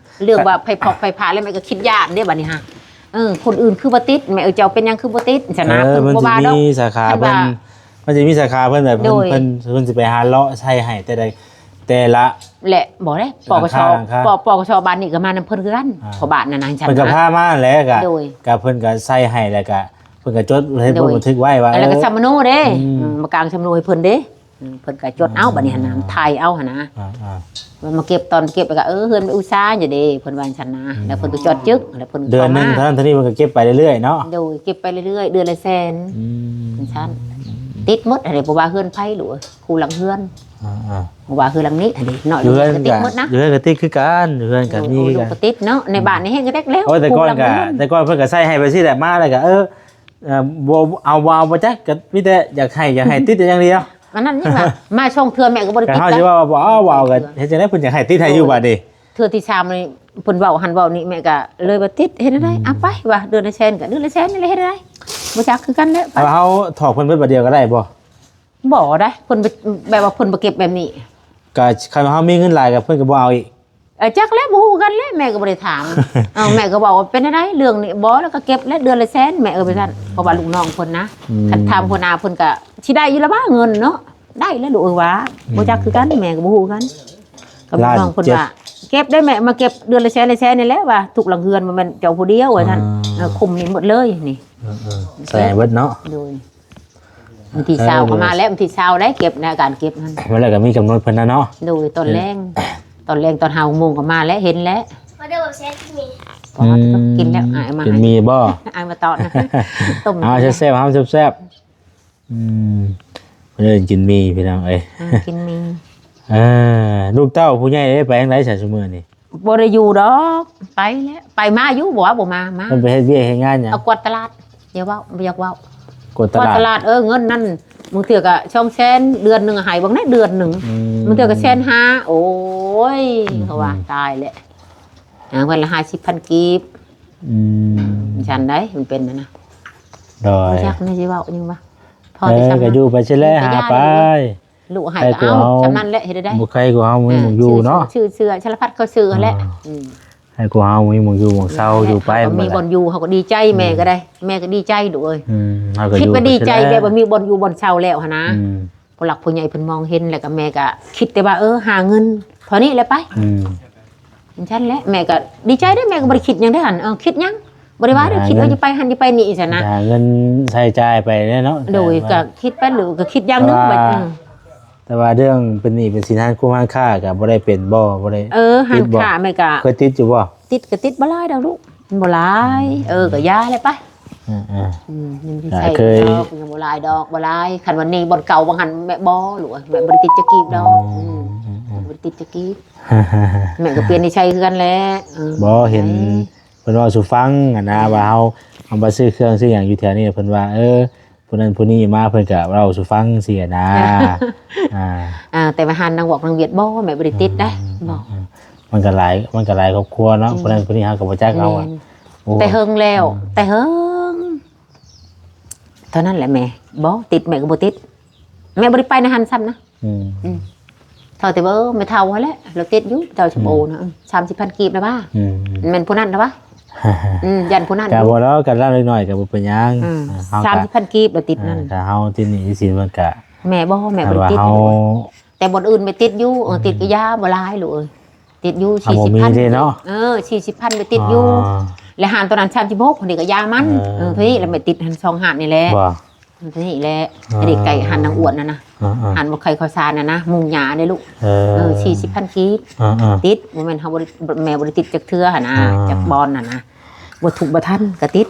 ເລື່ອງວ່າໄຟຟອກໄຟຟ້າ ແລ້ວແມ່ກໍຄິດຢ້ານເດ້ບັດນີ້ຫາ ເອີ ຄົນອື່ນຄືບໍ່ຕິດ ແມ່ເອີ ເຈົ້າເປັນຫຍັງຄືບໍ່ຕິດ ຊັ້ນນະ ເອີ ເພິ່ນ ເພິ່ນກໍບໍ່ວ່າດອກ ມັນຊິມີສາຂາເພິ່ນ ຄັນວ່າ ມັນຊິມີສາຂາເພິ່ນແບບ ໂດຍ ເພິ່ນ ເພິ່ນ ເພິ່ນຊິໄປຫາເລາະໃຊ້ໃຫ້ແຕ່ໃດ ແຕ່ລະ ແຫຼະ ບໍ່ໄດ້ ປກສ ປ ປກສ ບ້ານນີ້ກໍມານຳເພິ່ນຄືກັນ ອ່າ ເພາະບ້ານນັ້ນນະ ເພິ່ນກໍພາມາແຫຼະ ກະ ໂດຍ ກະເພິ່ນກໍໃສ່ໃຫ້ ແລ້ວກະເພິ່ນກໍຈົດໃຫ້ ໂດຍ ເພິ່ນບັນທຶກໄວ້ວ່າ ແລ້ວກໍ ເອີ ສຳມະໂນເດ້ ອືມ ອືມ ມາກາງສຳມະໂນໃຫ້ເພິ່ນເດ້ ອືມ ເພິ່ນກໍຈົດເອົາ ອືມ ບັດນີ້ຫັ້ນນະ ຖ່າຍເອົາຫັ້ນນະ ອ່າໆ ເພິ່ນມາເກັບ ຕອນເກັບແລ້ວກໍ ເອີ ເຮືອນໄປອຸດສາຢູ່ເດ້ ເພິ່ນວ່າຊັ້ນນະ ອືມ ແລ້ວເພິ່ນກໍຈອດຈຶກ ແລ້ວເພິ່ນກໍ ເດືອນໜຶ່ງ ເຂົ້າມາ ເທົ່ານັ້ນເທົ່ານີ້ ເພິ່ນກໍເກັບໄປເລື້ອຍໆເນາະ ໂດຍ ເກັບໄປເລື້ອຍໆ ເດືອນລະແສນ ອືມ ຊັ້ນ ຕິດໝົດຫັ້ນເດ້ ບໍ່ວ່າເຮືອນໃຜລູກເອີຍ ຄູ່ຫຼັງເຮືອນ ອ່າໆ ບໍ່ວ່າເຮືອນຫຼັງນີ້ຫັ້ນເດ້ເນາະ ຢູ່ເຮືອນກໍຕິດໝົດນະ ຢູ່ເຮືອນກໍຕິດຄືກັນ ຢູ່ເຮືອນກໍມີ ໂດຍ ກໍຕິດເນາະ ໃນບ້ານນີ້ແຮງກະແດກແລ້ວ ໂອ້ຍ ແຕ່ກ່ອນກໍ ແຕ່ກ່ອນເພິ່ນກໍໃຊ້ໃຫ້ໄປຊີ້ແຫຼະ ມາແລ້ວກໍ ເອີ ເອີ ບໍ່ເອົາ ບໍ່ເອົາ ບໍ່ຈັກ ກໍມີແຕ່ຢາກໃຫ້ ຢາກໃຫ້ຕິດຢ່າງດຽວ ອັນນັ້ນຍັງວ່າ ມາສອງເທື່ອແມ່ກໍບໍ່ໄດ້ຕິດ ເຮົາຊິວ່າບໍ່ເອົາ ບໍ່ເອົາ ກໍເຮັດຈັ່ງໃດ ເພິ່ນຢາກໃຫ້ຕິດໃຫ້ຢູ່ບາດນີ້ ເທື່ອທີສາມນີ້ເພິ່ນເວົ້າຫັ້ນເວົ້ານີ້ ແມ່ກໍເລີຍວ່າຕິດ ເຮັດແນວໃດ ອືມ ເອົາໄປວ່າ ເດືອນລະແສນກໍເດືອນລະແສນນີ້ແຫຼະ ເຮັດແນວໃດ ບໍ່ຈັກຄືກັນແຫຼະ ເອົາ ເຮົາຖອກເພິ່ນເບິດບາດດຽວກໍໄດ້ບໍ່? ບໍ່ໄດ໋ ເພິ່ນ ແບບວ່າເພິ່ນບໍ່ເກັບແບບນີ້ ກໍຄັນວ່າເຮົາມີເງິນຫຼາຍກໍເພິ່ນກໍບໍ່ເອົາອີກ ເອີ ຈັກແຫຼະ ບໍ່ຮູ້ກັນແຫຼະ ແມ່ກໍບໍ່ໄດ້ຖາມ ເອີ ແມ່ກໍເວົ້າວ່າເປັນຈັ່ງໃດເລື່ອງນີ້ ບໍ່ ແລ້ວກໍເກັບແຫຼະ ເດືອນລະແສນ ແມ່ເອີຍ ວ່າຊັ້ນ ເພາະວ່າລູກນ້ອງເພິ່ນນະ ອືມ ຄັນຖາມຫົວໜ້າເພິ່ນກໍຊິໄດ້ຢູ່ລະວ່າເງິນເນາະ ໄດ້ແຫຼະລູກເອີຍວ່າ ອືມ ບໍ່ຈັກຄືກັນ ແມ່ກໍບໍ່ຮູ້ຄືກັນ ກັບລູກນ້ອງເພິ່ນວ່າ ລ້ານເຈັດ ເກັບໄດ້ແມ່ ມາເກັບເດືອນລະແສນ ລະແສນນີ້ແຫຼະວ່າ ທຸກຫຼັງເຮືອນບໍ່ແມ່ນເຈົ້າຜູ້ດຽວວ່າຊັ້ນ ອ່າ ເອີ ຄຸ້ມນີ້ໝົດເລີຍນີ້ ເອີໆ ໃສ່ໃຫ້ເບິດເນາະ ໂດຍ ວັນທີຊາວກໍມາແລ້ວ ວັນທີຊາວໄດ້ເກັບໃນການເກັບຫັ້ນ ມາແລ້ວກໍມີກຳນົດເພິ່ນນະເນາະ ໂດຍ ຕອນແລງ ຕອນແລງຕອນຫ້າຫົກໂມງກໍມາແລ້ວ ເຫັນແລ້ວ ອອເດີແຊບມີ ອືມ ກິນແລ້ວ ອາຍມາ ກິນໝີ່ບໍ່? ອາຍມາຕອນ ຕົ້ມ ເອົາແຊບໆ ເອົາແຊບໆ ອືມ ເພິ່ນເອີ້ນກິນໝີ່ ພີ່ນ້ອງເອີຍ ເອີ ກິນໝີ່ ເອີ ລູກເຕົ້າຜູ້ໃຫຍ່ໄດ້ໄປທາງໃດຊະຊຸມື້ນີ້? ບໍ່ໄດ້ຢູ່ດອກ ໄປແລ້ວ ໄປມາຢູ່ ບໍ່ວ່າບໍ່ມາ ມາ ເພິ່ນໄປເຮັດວຽກເຮັດງານຫຍັງ? ເອົາກວາດຕະຫຼາດ ຢ່າເວົ້າ ບໍ່ຢາກເວົ້າ ກວາດຕະຫຼາດ ກວາດຕະຫຼາດ ເອີ ເງິນນັ້ນ ບາງເທື່ອກໍສອງແສນ ເດືອນໜຶ່ງໃຫ້ເບິ່ງແດ່ເດືອນໜຶ່ງ ອືມ ບາງເທື່ອກໍແສນຫ້າ ໂອ້ຍ ອືມ ເຂົາວ່າ ອືມ ຕາຍແລ້ວ ຫາວັນລະຫ້າສິບພັນກີບ ອືມ ຊັ້ນໃດ໋ ມັນເປັນຫັ້ນນະ ໂດຍ ບໍ່ຈັກແມ່ຊິເວົ້າຫຍັງວະ ພໍແຕ່ຊ່ຳ ເອີ ກໍຢູ່ໄປຊີ້ແຫຼະ ຫາໄປ ລູກໃຫ້ກໍເອົາ ຊ່ຳນັ້ນແຫຼະ ເຮັດໄດ້ ບໍ່ໃຄກວ່າເຮົາມີໝ່ອງຢູ່ເນາະ ຊື້ເສື້ອ ສາລະພັດເຂົາຊື້ຫັ້ນແຫຼະ ອ່າ ອືມ ໃຫ້ກວ່າເຮົາມີໝ່ອງຢູ່ໝ່ອງເຊົາ ແມ່ ຢູ່ໄປ ເຮົາກໍມີບ່ອນຢູ່ ເຮົາກໍດີໃຈ ອືມ ແມ່ກໍໄດ້ ແມ່ກໍດີໃຈລູກເອີຍ ອືມ ເຮົາກໍ ຄິດວ່າດີໃຈ ແບບວ່າມີບ່ອນຢູ່ບ່ອນເຊົາແລ້ວຫັ້ນນະ ອືມ ຜູ້ຫຼັກຜູ້ໃຫຍ່ເພິ່ນມອງເຫັນ ແລ້ວກໍແມ່ກໍຄິດແຕ່ວ່າ ເອີ ຫາເງິນເທົ່ານີ້ແຫຼະໄປ ອືມ ຈັ່ງຊັ້ນແຫຼະ ແມ່ກໍດີໃຈເດ້ ແມ່ກໍບໍ່ໄດ້ຄິດຫຍັງເດ້ຫັ້ນ ເອີ ຄິດຫຍັງ ບໍ່ໄດ້ວ່າເດ້ ຄິດວ່າຈະໄປຫັ້ນຈະໄປນີ້ຊັ້ນນະ ຫາເງິນໃຊ້ຈ່າຍໄປເນາະ ໂດຍ ກໍຄິດໄປ ຫຼືກໍຄິດຢ່າງໜຶ່ງ ແຕ່ວ່າ ແຕ່ວ່າເລື່ອງເປັນໜີ້ເປັນສິນຮ້ານຄົງຮ້ານຄ້າກໍບໍ່ໄດ້ເປັນບໍ່? ບໍ່ໄດ້ ເອີ ຮ້ານຄ້າແມ່ກໍເຄີຍຕິດຢູ່ບໍ່? ຕິດກໍຕິດບໍ່ຫຼາຍດອກລູກ ມັນບໍ່ຫຼາຍ ອືມ ເອີ ກໍຢ່າແຫຼະໄປ ເອີໆ ອືມ ຍັງຊິໃຊ້ດອກ ຍັງບໍ່ຫຼາຍດອກ ບໍ່ຫຼາຍ ຄັນວ່າໜີ້ບ່ອນເກົ່າວ່າງຫັ້ນແມ່ບໍ່ລູກ ແມ່ບໍ່ໄດ້ຕິດຈັກກີບດອກ ອືມ ອືມ ອືມ ບໍ່ໄດ້ຕິດຈັກກີບ ແມ່ກໍປ່ຽນນິໄສຄືກັນແຫຼະ ເອີ ບໍ່ ເຫັນ ເພິ່ນເວົ້າສູ່ຟັງຫັ້ນນະ ອືມ ວ່າເຮົາ ເຮົາມາຊື້ເຄື່ອງຊື້ຫຍັງຢູ່ແຖວນີ້ ເພິ່ນວ່າ ເອີ ຜູ້ນັ້ນຜູ້ນີ້ມາ ເພິ່ນກໍເວົ້າສູ່ຟັງຊີ້ນະ ອ່າ ອ່າ ແຕ່ວ່າຮ້ານນາງວອກນາງວຽດບໍ່ ແມ່ບໍ່ໄດ້ຕິດໄດ໋ ອືມ ບໍ່ ອືມ ມັນກໍຫຼາຍ ມັນກໍຫຼາຍຄອບຄົວເນາະ ອືມ ຜູ້ນັ້ນຜູ້ນີ້ເຮົາກໍບໍ່ຈັກເຮົາ ແມ່ນ ໂອ້ ແຕ່ເຫິງແລ້ວ ອືມ ແຕ່ເຫິງ ເທົ່ານັ້ນແຫຼະແມ່ ບໍ່ຕິດ ແມ່ກໍບໍ່ຕິດ ແມ່ບໍ່ໄດ້ໄປໃນຫັ້ນຊ້ຳນະ ອືມ ອືມ ເທົ່າແຕ່ວ່າ ເອີ ແມ່ເຖົ້າຫັ້ນແຫຼະ ລາວຕິດຢູ່ ເຖົ້າ ອືມ ສົມໂອນະ ອືມ ສາມສິບພັນກີບນະວ່າ ອືມ ແມ່ນຜູ້ນັ້ນນະວ່າ ອືມ ຢ້ານຜູ້ນັ້ນ ກໍບໍ່ດອກ ກັນລະເລັກນ້ອຍກໍບໍ່ເປັນຫຍັງ ອືມ ອ່າ ເຮົາກໍ ສາມສິບພັນກີບລາວຕິດນັ້ນ ອ່າ ກໍເຮົາຕິດໜີ້ຕິດສິນ ມັນກໍ ແມ່ບໍ່ ແມ່ບໍ່ໄດ້ຕິດ ແຕ່ບ່ອນອື່ນແມ່ຕິດຢູ່ ເອີ ອືມ ຕິດກໍຢ່າ ບໍ່ຫຼາຍລູກເອີຍ ຕິດຢູ່ ເຮົາບໍ່ມີເດ້ເນາະ ສີ່ສິບພັນ ເອີ ສີ່ສິບພັນແມ່ຕິດຢູ່ ອ່າ ແລະຮ້ານໂຕນັ້ນສາມສິບຫົກ ຄົນນີ້ກໍຢ່າມັນ ເອີ ເອີ ໂຕນີ້ລະແມ່ຕິດຫັ້ນ ສອງຮ້ານນີ້ແຫຼະ ບໍ່ ນີ້ແຫຼະ ອ່າ ອັນນີ້ໃກ້ຮ້ານນາງອວນຫັ້ນນະ ອ່າໆ ຮ້ານບໍ່ໄຂ່ເຂົ້າສານຫັ້ນນະ ມຸງຫຍ້າເດ້ລູກ ເອີ ເອີ ສີ່ສິບພັນກີບ ອ່າໆ ຕິດ ບໍ່ແມ່ນເຮົາບໍ່ໄດ້ ແມ່ບໍ່ໄດ້ຕິດຈັກເທື່ອຫັ້ນນະ ອ່າ ຈັກບ່ອນຫັ້ນນະ ບໍ່ທຸກບໍ່ທັນກໍຕິດ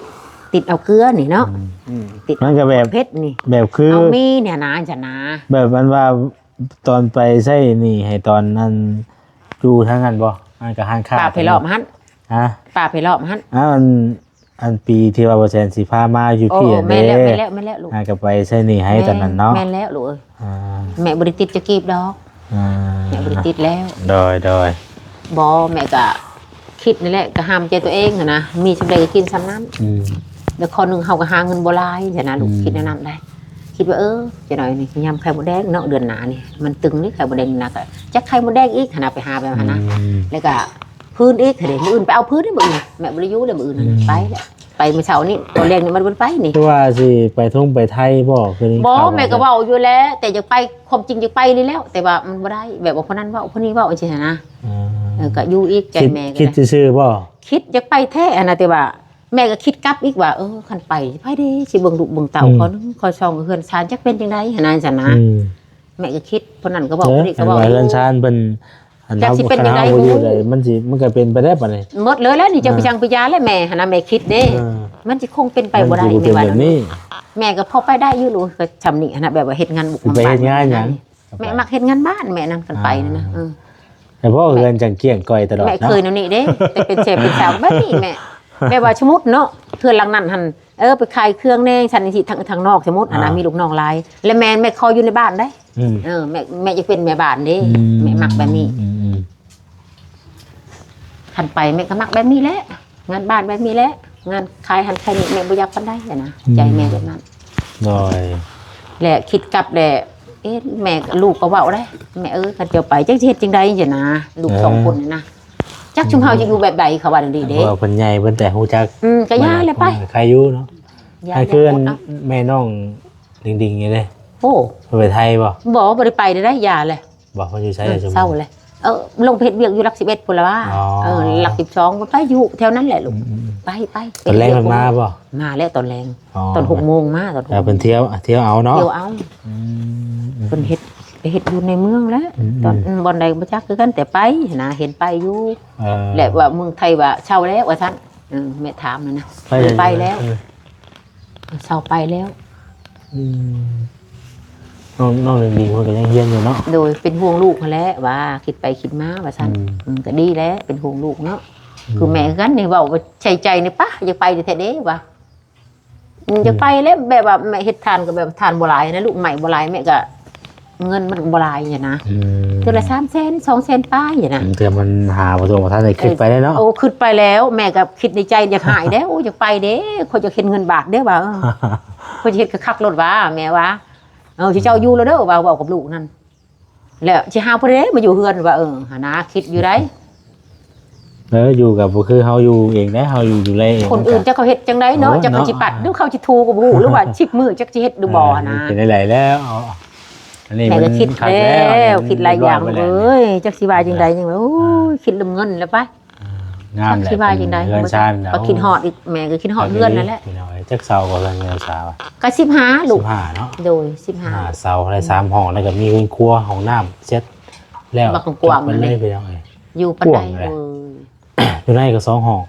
ຕິດເອົາເກືອນີ້ເນາະ ອືມ ອືມ ຕິດ ມັນກໍແບບເຜັດນີ້ ແບບຄື ເອົາມີນີ້ນະ ຈັ່ງຊັ້ນນະ ແບບມັນວ່າຕອນໄປໃຊ້ໜີ້ໃຫ້ຕອນນັ້ນ ຢູ່ທາງນັ້ນບໍ່? ອັນກໍຮ້ານຄ້າ ປາໄພລອບຫັ້ນ ຮະ? ປາໄພລອບຫັ້ນ ອ່າ ອັນ ອັນປີທີ່ວ່າບໍ່ແສນຊິພາມາຢູ່ ໂອ້ ພີ້ຫັ້ນເດ້ ແມ່ນແລ້ວ ແມ່ນແລ້ວ ແມ່ນແລ້ວລູກ ອ່າ ກໍໄປໃຊ້ໜີ້ໃຫ້ ແມ່ນ ຕອນນັ້ນເນາະ ແມ່ນແລ້ວລູກເອີຍ ອ່າ ແມ່ບໍ່ໄດ້ຕິດຈັກກີບດອກ ອ່າ ແມ່ບໍ່ໄດ້ຕິດແລ້ວ ໂດຍ ໂດຍ ບໍ່ ແມ່ກໍຄິດນີ້ແຫຼະ ກໍຫ້າມໃຈຕົວເອງຫັ້ນນະ ມີສ່ຳໃດກໍກິນສ່ຳນັ້ນ ອືມ ແລ້ວຂໍ້ໜຶ່ງເຮົາກໍຫາເງິນບໍ່ຫຼາຍຊັ້ນນະລູກ ອືມ ຄິດແນວນັ້ນໄດ໋ ຄິດວ່າ ເອີ ຈັກໜ້ອຍນີ້ຍາມໄຂ່ມົດແດງເນາະ ເດືອນໜ້ານີ້ ມັນຕຶງເດ້ໄຂ່ມົດແດງນະ ກໍຈັກໄຂ່ມົດແດງອີກຫັ້ນນະ ໄປຫາແບບຫັ້ນນະ ອືມ ແລ້ວກໍ ພື້ນອີກເດ້ ມື້ອື່ນໄປເອົາພື້ນເດ້ ມື້ອື່ນ ແມ່ບໍ່ໄດ້ຢູ່ເດ້ ມື້ອື່ນ ອືມ ໄປແລ້ວ ໄປມື້ເຊົ້ານີ້ ຕອນແລງນີ້ມັນບໍ່ໄດ້ໄປນີ້ ຄືວ່າຊິໄປທົ່ງໄປໄທບໍ່? ຄືໄດ້ຍິນ ບໍ່ ຂ່າວ ແມ່ກໍເວົ້າຢູ່ແຫຼະ ແຕ່ຢາກໄປ ຄວາມຈິງຢາກໄປນີ້ແຫຼະ ແຕ່ວ່າມັນບໍ່ໄດ້ ແບບວ່າຜູ້ນັ້ນເວົ້າ ຜູ້ນີ້ເວົ້າ ຈັ່ງຊີ້ຫັ້ນນະ ອ່າ ເອີ ກໍຢູ່ອີກໃຈ ຄິດ ແມ່ກໍ ຄິດຊື່ໆບໍ່? ຄິດຢາກໄປແທ້ຫັ້ນນະ ແຕ່ວ່າແມ່ກໍຄິດກັບອີກວ່າ ເອີ ຄັນໄປ ໃຜເດ້ຊິເບິ່ງລູກເບິ່ງເຕົ້າ ອືມ ຂໍໜຶ່ງ ຂໍສອງ ເຮືອນຊານຈັກເປັນຈັ່ງໃດຫັ້ນນະ ຊັ້ນນະ ອືມ ແມ່ກໍຄິດ ຜູ້ນັ້ນກໍເວົ້າ ເອີ ຜູ້ນີ້ກໍເວົ້າ ຄັນວ່າເຮືອນຊານເພິ່ນ ອັນ ຈັກຊິເປັນຈັ່ງໃດ ເຮົາບໍ່ຢູ່ໃດ ມັນຊິ ມັນກໍເປັນໄປໄດ້ປານນີ້ ໝົດເລີຍແຫຼະນີ້ ຈະໄປ ອ່າ ຈັ່ງໄປຢາແລ້ວແມ່ຫັ້ນນະ ແມ່ຄິດເດ້ ເອີ ມັນຊິຄົງເປັນໄປບໍ່ໄດ້ ມັນຊິບໍ່ເປັນແບບນີ້ ແມ່ວ່າ ແມ່ກໍພໍໄປໄດ້ຢູ່ລູກ ກໍຊ່ຳນີ້ຫັ້ນນະ ແບບວ່າເຮັດງານບຸກ ໄປເຮັດງານຫຍັງ ແມ່ມັກເຮັດງານບ້ານແມ່ນັ້ນ ຄັນໄປນັ້ນນະ ອ່າ ເອີ ແຕ່ພໍ່ເຮືອນຈັ່ງກ້ຽງກ່ອຍຕະຫຼອດເນາະ ແມ່ເຄີຍແນວນີ້ເດ້ ແຕ່ເປັນແຊເປັນສາວແບບນີ້ແມ່ ແບບວ່າສົມມຸດເນາະ ເຮືອນຫຼັງນັ້ນຫັ້ນ ເອີ ໄປຂາຍເຄື່ອງແດ່ ຊັ້ນຊິ ທາງ ທາງນອກສົມມຸດຫັ້ນນະ ອ່າ ມີລູກນ້ອງຫຼາຍ ແລະແມ່ ແມ່ຂໍຢູ່ໃນບ້ານໄດ໋ ອືມ ເອີ ແມ່ ແມ່ຢາກເປັນແມ່ບ້ານເດ້ ອືມ ແມ່ມັກແບບນີ້ ອືມໆ ຄັນໄປແມ່ກໍມັກແບບນີ້ແຫຼະ ງານບ້ານແບບນີ້ແຫຼະ ງານຂາຍຫັ້ນຂາຍນີ້ແມ່ບໍ່ຢາກປານໃດຫັ້ນນະ ອືມ ໃຈແມ່ແບບນັ້ນ ໂດຍ ແລະຄິດກັບແຫຼະ ເອີ ແມ່ ລູກກໍເວົ້າໄດ໋ ແມ່ເອີຍ ຄັນເຈົ້າໄປຈັກຊິເຮັດຈັ່ງໃດຫັ້ນນະ ລູກ ເອີ ສອງຄົນຫັ້ນນະ ຈັກຊຸມເຮົາຈະຢູ່ແບບໃດ ເຂົາວ່າຈັ່ງຊີ້ເດ້ ເພາະວ່າເພິ່ນໃຫຍ່ ເພິ່ນແຕ່ຮູ້ຈັກ ອືມ ກໍຢ່າແຫຼະໄປ ມັນກໍ ໃຄຢູ່ເນາະ ຢ່າ ໃຫ້ຄື ຢ່າ ແມ່ນ້ອງດິງໆນີ້ເດ້ ໂອ້ ເພິ່ນໄປໄທບໍ່? ບໍ່ ບໍ່ໄດ້ໄປເດ້ ຢ່າແຫຼະ ບໍ່ ເພິ່ນຢູ່ໃສ ເອີ ລະ ເຊົາແຫຼະ ເອີ ລົງໄປເຮັດວຽກຢູ່ຫຼັກສິບເອັດພຸ້ນລະວ່າ ອໍ ເອີ ຫຼັກສິບສອງ ໄປຢູ່ແຖວນັ້ນແຫຼະລູກ ອືມໆໆ ໄປ ໄປ ຕອນແລງເພິ່ນມາບໍ່? ມາແລ້ວຕອນແລງ ອໍ ຕອນຫົກໂມງມາ ຕອນຫົກໂມງ ເພິ່ນທ່ຽວ ທ່ຽວເອົາເນາະ ທ່ຽວເອົາ ອືມໆ ເພິ່ນເຮັດ ໄປເຮັດຢູ່ໃນເມືອງແຫຼະ ອືມໆ ຕອນ ອືມ ບ່ອນໃດບໍ່ຈັກຄືກັນ ແຕ່ໄປຫັ້ນນະ ເຫັນໄປຢູ່ ເອີ ແລະວ່າເມືອງໄທວ່າເຊົາແລ້ວວ່າຊັ້ນ ເອີ ແມ່ຖາມຫັ້ນນະ ໄປ ເພິ່ນໄປແລ້ວ ເອີ ເຊົາໄປແລ້ວ ອືມ ນ້ອງ ນ້ອງດີໆ ເພິ່ນກໍຍັງຮຽນຢູ່ເນາະ ໂດຍ ເປັນຫ່ວງລູກຫັ້ນແຫຼະວ່າ ຄິດໄປຄິດມາວ່າຊັ້ນ ອືມ ອືມ ກໍດີແຫຼະ ເປັນຫ່ວງລູກເນາະ ອືມ ຄືແມ່ຄືກັນນີ້ ເວົ້າວ່າໃສ່ໃຈນີ້ປະ ຢາກໄປແທ້ໆເດ້ວ່າ ອືມ ອືມ ຢາກໄປແຫຼະ ແບບວ່າແມ່ເຮັດທານກໍແບບທານບໍ່ຫຼາຍນະ ລູກໃໝ່ບໍ່ຫຼາຍ ແມ່ກໍ ເງິນມັນກໍບໍ່ຫຼາຍຫັ້ນນະ ອືມ ເທື່ອລະສາມແສນ ສອງແສນປາຍຫັ້ນນະ ເທື່ອມັນຫາບໍ່ຕົງ ບໍ່ທັນໄດ້ຄິດໄປເດ້ເນາະ ໂອ້ ຄິດໄປແລ້ວ ແມ່ກໍຄິດໃນໃຈຢາກຫາຍເດ້ ໂອ້ ຢາກໄປເດ້ ຂ້ອຍຢາກເຫັນເງິນບາດເດ້ວ່າ ເອີ ຂ້ອຍຊິເຮັດຄັກໆໂລດວ່າ ແມ່ວ່າ ເອີ ຊິເຈົ້າຢູ່ແລ້ວເດີວ່າ ເວົ້າກັບລູກນັ້ນ ແລ້ວຊິຫາຜູ້ໃດມາຢູ່ເຮືອນວ່າ ເອີ ຫັ້ນນະ ຄິດຢູ່ໃດ ເອີ ຢູ່ກໍບໍ່ຄືເຮົາຢູ່ເອງເດ້ ເຮົາຢູ່ ຢູ່ໄດ້ເອງ ຄົນອື່ນຈັກເຂົາເຮັດຈັ່ງໃດເນາະ ເອີ ຈັກເຂົາຊິປັດ ເນາະ ຫຼືເຂົາຊິທູກໍບໍ່ຮູ້ ຫຼືວ່າສິບມື້ຈັກຊິເຮັດຫຼືບໍ່ ເອີ ນະ ເປັນໄດແລ້ວ ອັນນີ້ແມ່ກໍຄິດແລ້ວ ຄິດຫຼາຍຢ່າງ ເອີຍ ຈັກຊິວ່າຈັ່ງໃດ ຍັງວ່າ ໂອ້ຍ ຄິດເລື່ອງເງິນແລ້ວໄປ ອ່າ ງາມແຫຼະ ຊິວ່າຈັ່ງໃດ ເຮືອນຊານ ກໍຄິດຮອດອີກ ແມ່ກໍຄິດຮອດເຮືອນນັ້ນແຫຼະ ພີ່ນ້ອງເອີຍ ຈັກເສົາກໍເຮືອນຊານ ກໍສິບຫ້າລູກ ສິບຫ້າເນາະ ໂດຍ ສິບຫ້າ ຫ້າເສົາ ໄດ້ສາມຫ້ອງ ແລ້ວກໍມີເຮືອນຄົວ ຫ້ອງນ້ຳ ເຊັດແລ້ວ ບັກກວ້າງໆ ຈົບໄປເລີຍ ພີ່ນ້ອງເອີຍ ຢູ່ປານໃດ ກວ້າງເລີຍ ເອີຍ ຢູ່ໃນກໍສອງຫ້ອງ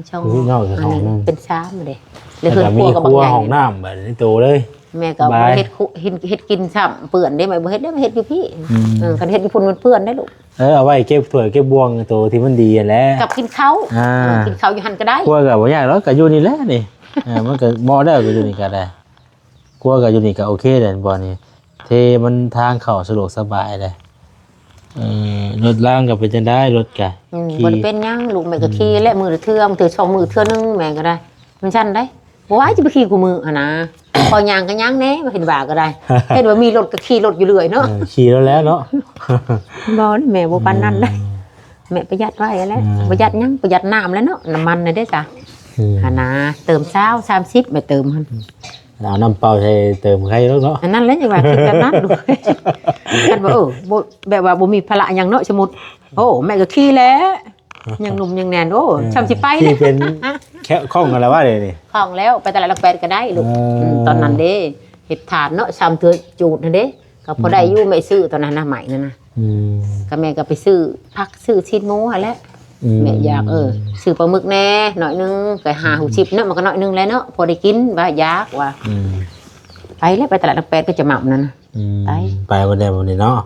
ສອງຫ້ອງ ຢູ່ນອກກໍຫ້ອງໜຶ່ງ ເປັນສາມເດ້ ແລ້ວກໍມີຄົວ ຫ້ອງນ້ຳ ບັດນີ້ໂຕເລີຍ ແມ່ກໍບໍ່ເຮັດ ເຮັດ ເຮັດກິນຊ້ຳ ເປື້ອນເດ້ ແມ່ບໍ່ເຮັດເດ້ ມາເຮັດຢູ່ພີ້ ອືມ ເອີ ຄັນເຮັດຢູ່ພຸ້ນມັນເປື້ອນເດ້ລູກ ເອີ ເອົາໄວ້ເກັບຖ້ວຍເກັບບ່ວງໂຕທີ່ມັນດີຫັ້ນແຫຼະ ກັບກິນເຂົ້າ ອ່າ ເອີ ກິນເຂົ້າຢູ່ຫັ້ນກໍໄດ້ ຄົວກໍບໍ່ຍາກດອກ ກໍຢູ່ນີ້ແຫຼະນີ້ ເອີ ມັນກໍເໝາະແລ້ວ ກໍຢູ່ນີ້ກໍໄດ້ ຄົວກໍຢູ່ນີ້ກໍໂອເຄແຫຼະ ບ່ອນນີ້ເທ ມັນທາງເຂົ້າສະດວກສະບາຍເດ້ ເອີ ລົດລາງກໍເປັນຈັ່ງໃດ ລົດກໍ ອືມ ຂີ່ ບໍ່ໄດ້ເປັນຫຍັງ ລູກແມ່ກໍຂີ່ແຫຼະ ອືມ ມື້ລະເທື່ອ ບາງເທື່ອສອງມື້ເທື່ອໜຶ່ງ ແມ່ກໍໄດ້ ມັນຊັ້ນໃດ ບໍ່ວ່າຈະໄປຂີ່ຄູ່ມື້ຫັ້ນນະ ຂໍຍ່າງກໍຍ່າງແດ່ ເຫັນວ່າກໍໄດ້ ເຫັນວ່າມີລົດກໍຂີ່ລົດຢູ່ເລື້ອຍເນາະ ເອີ ຂີ່ລົດແລ້ວເນາະ ບໍ່ ແມ່ບໍ່ປານນັ້ນນະ ອືມ ແມ່ປະຢັດໄວ້ແຫຼະ ອືມ ປະຢັດຫຍັງ ປະຢັດນ້ຳແຫຼະເນາະ ນ້ຳມັນນະເດ້ຊະ ອືມ ຫັ້ນນະ ເຕີມຊາວ ສາມສິບ ແມ່ເຕີມຫັ້ນ ເອົານ້ຳເປົ່າໃສ່ເຕີມໄຄໂລດເນາະ ອັນນັ້ນແຫຼະ ຈັ່ງວ່າຄິດແບບນັ້ນ ຄັນວ່າ ເອີ ບໍ່ ແບບວ່າບໍ່ມີພາລະຫຍັງເນາະ ສົມມຸດ ໂອ້ ແມ່ກໍຂີ່ແຫຼະ ຍັງໜຸ່ມຍັງແໜ້ນ ໂອ້ ເອີ ຊ່ຳຊິໄປ ຂີ່ເປັນ ຄ່ອງກັນແລ້ວວ່າດຽວນີ້ ຄ່ອງແລ້ວ ໄປຕະຫຼາດຫຼັກແປດກໍໄດ້ລູກ ເອີ ອືມ ຕອນນັ້ນເດ້ ເຮັດທານເນາະ ຊ່ຳເທື່ອຈູດຫັ້ນເດ້ ກໍພໍໄດ້ຢູ່ ອືມ ແມ່ຊື້ຕອນນັ້ນນະ ໄມ້ນັ້ນນະ ອືມ ກໍແມ່ກໍໄປຊື້ຜັກຊື້ຊີ້ນໝູຫັ້ນແຫຼະ ອືມ ແມ່ຢາກ ເອີ ຊື້ປາໝຶກແດ່ໜ້ອຍໜຶ່ງ ກໍຫ້າຫົກສິບເນາະ ມັນກໍໜ້ອຍໜຶ່ງແຫຼະເນາະ ພໍໄດ້ກິນວ່າຢາກວ່າ ອືມ ໄປແລ້ວ ໄປຕະຫຼາດຫຼັກແປດກໍຈະໝໍ້ານັ້ນນະ ອືມ ໄປ ໄປບໍ່ໄດ້ບັດນີ້ເນາະ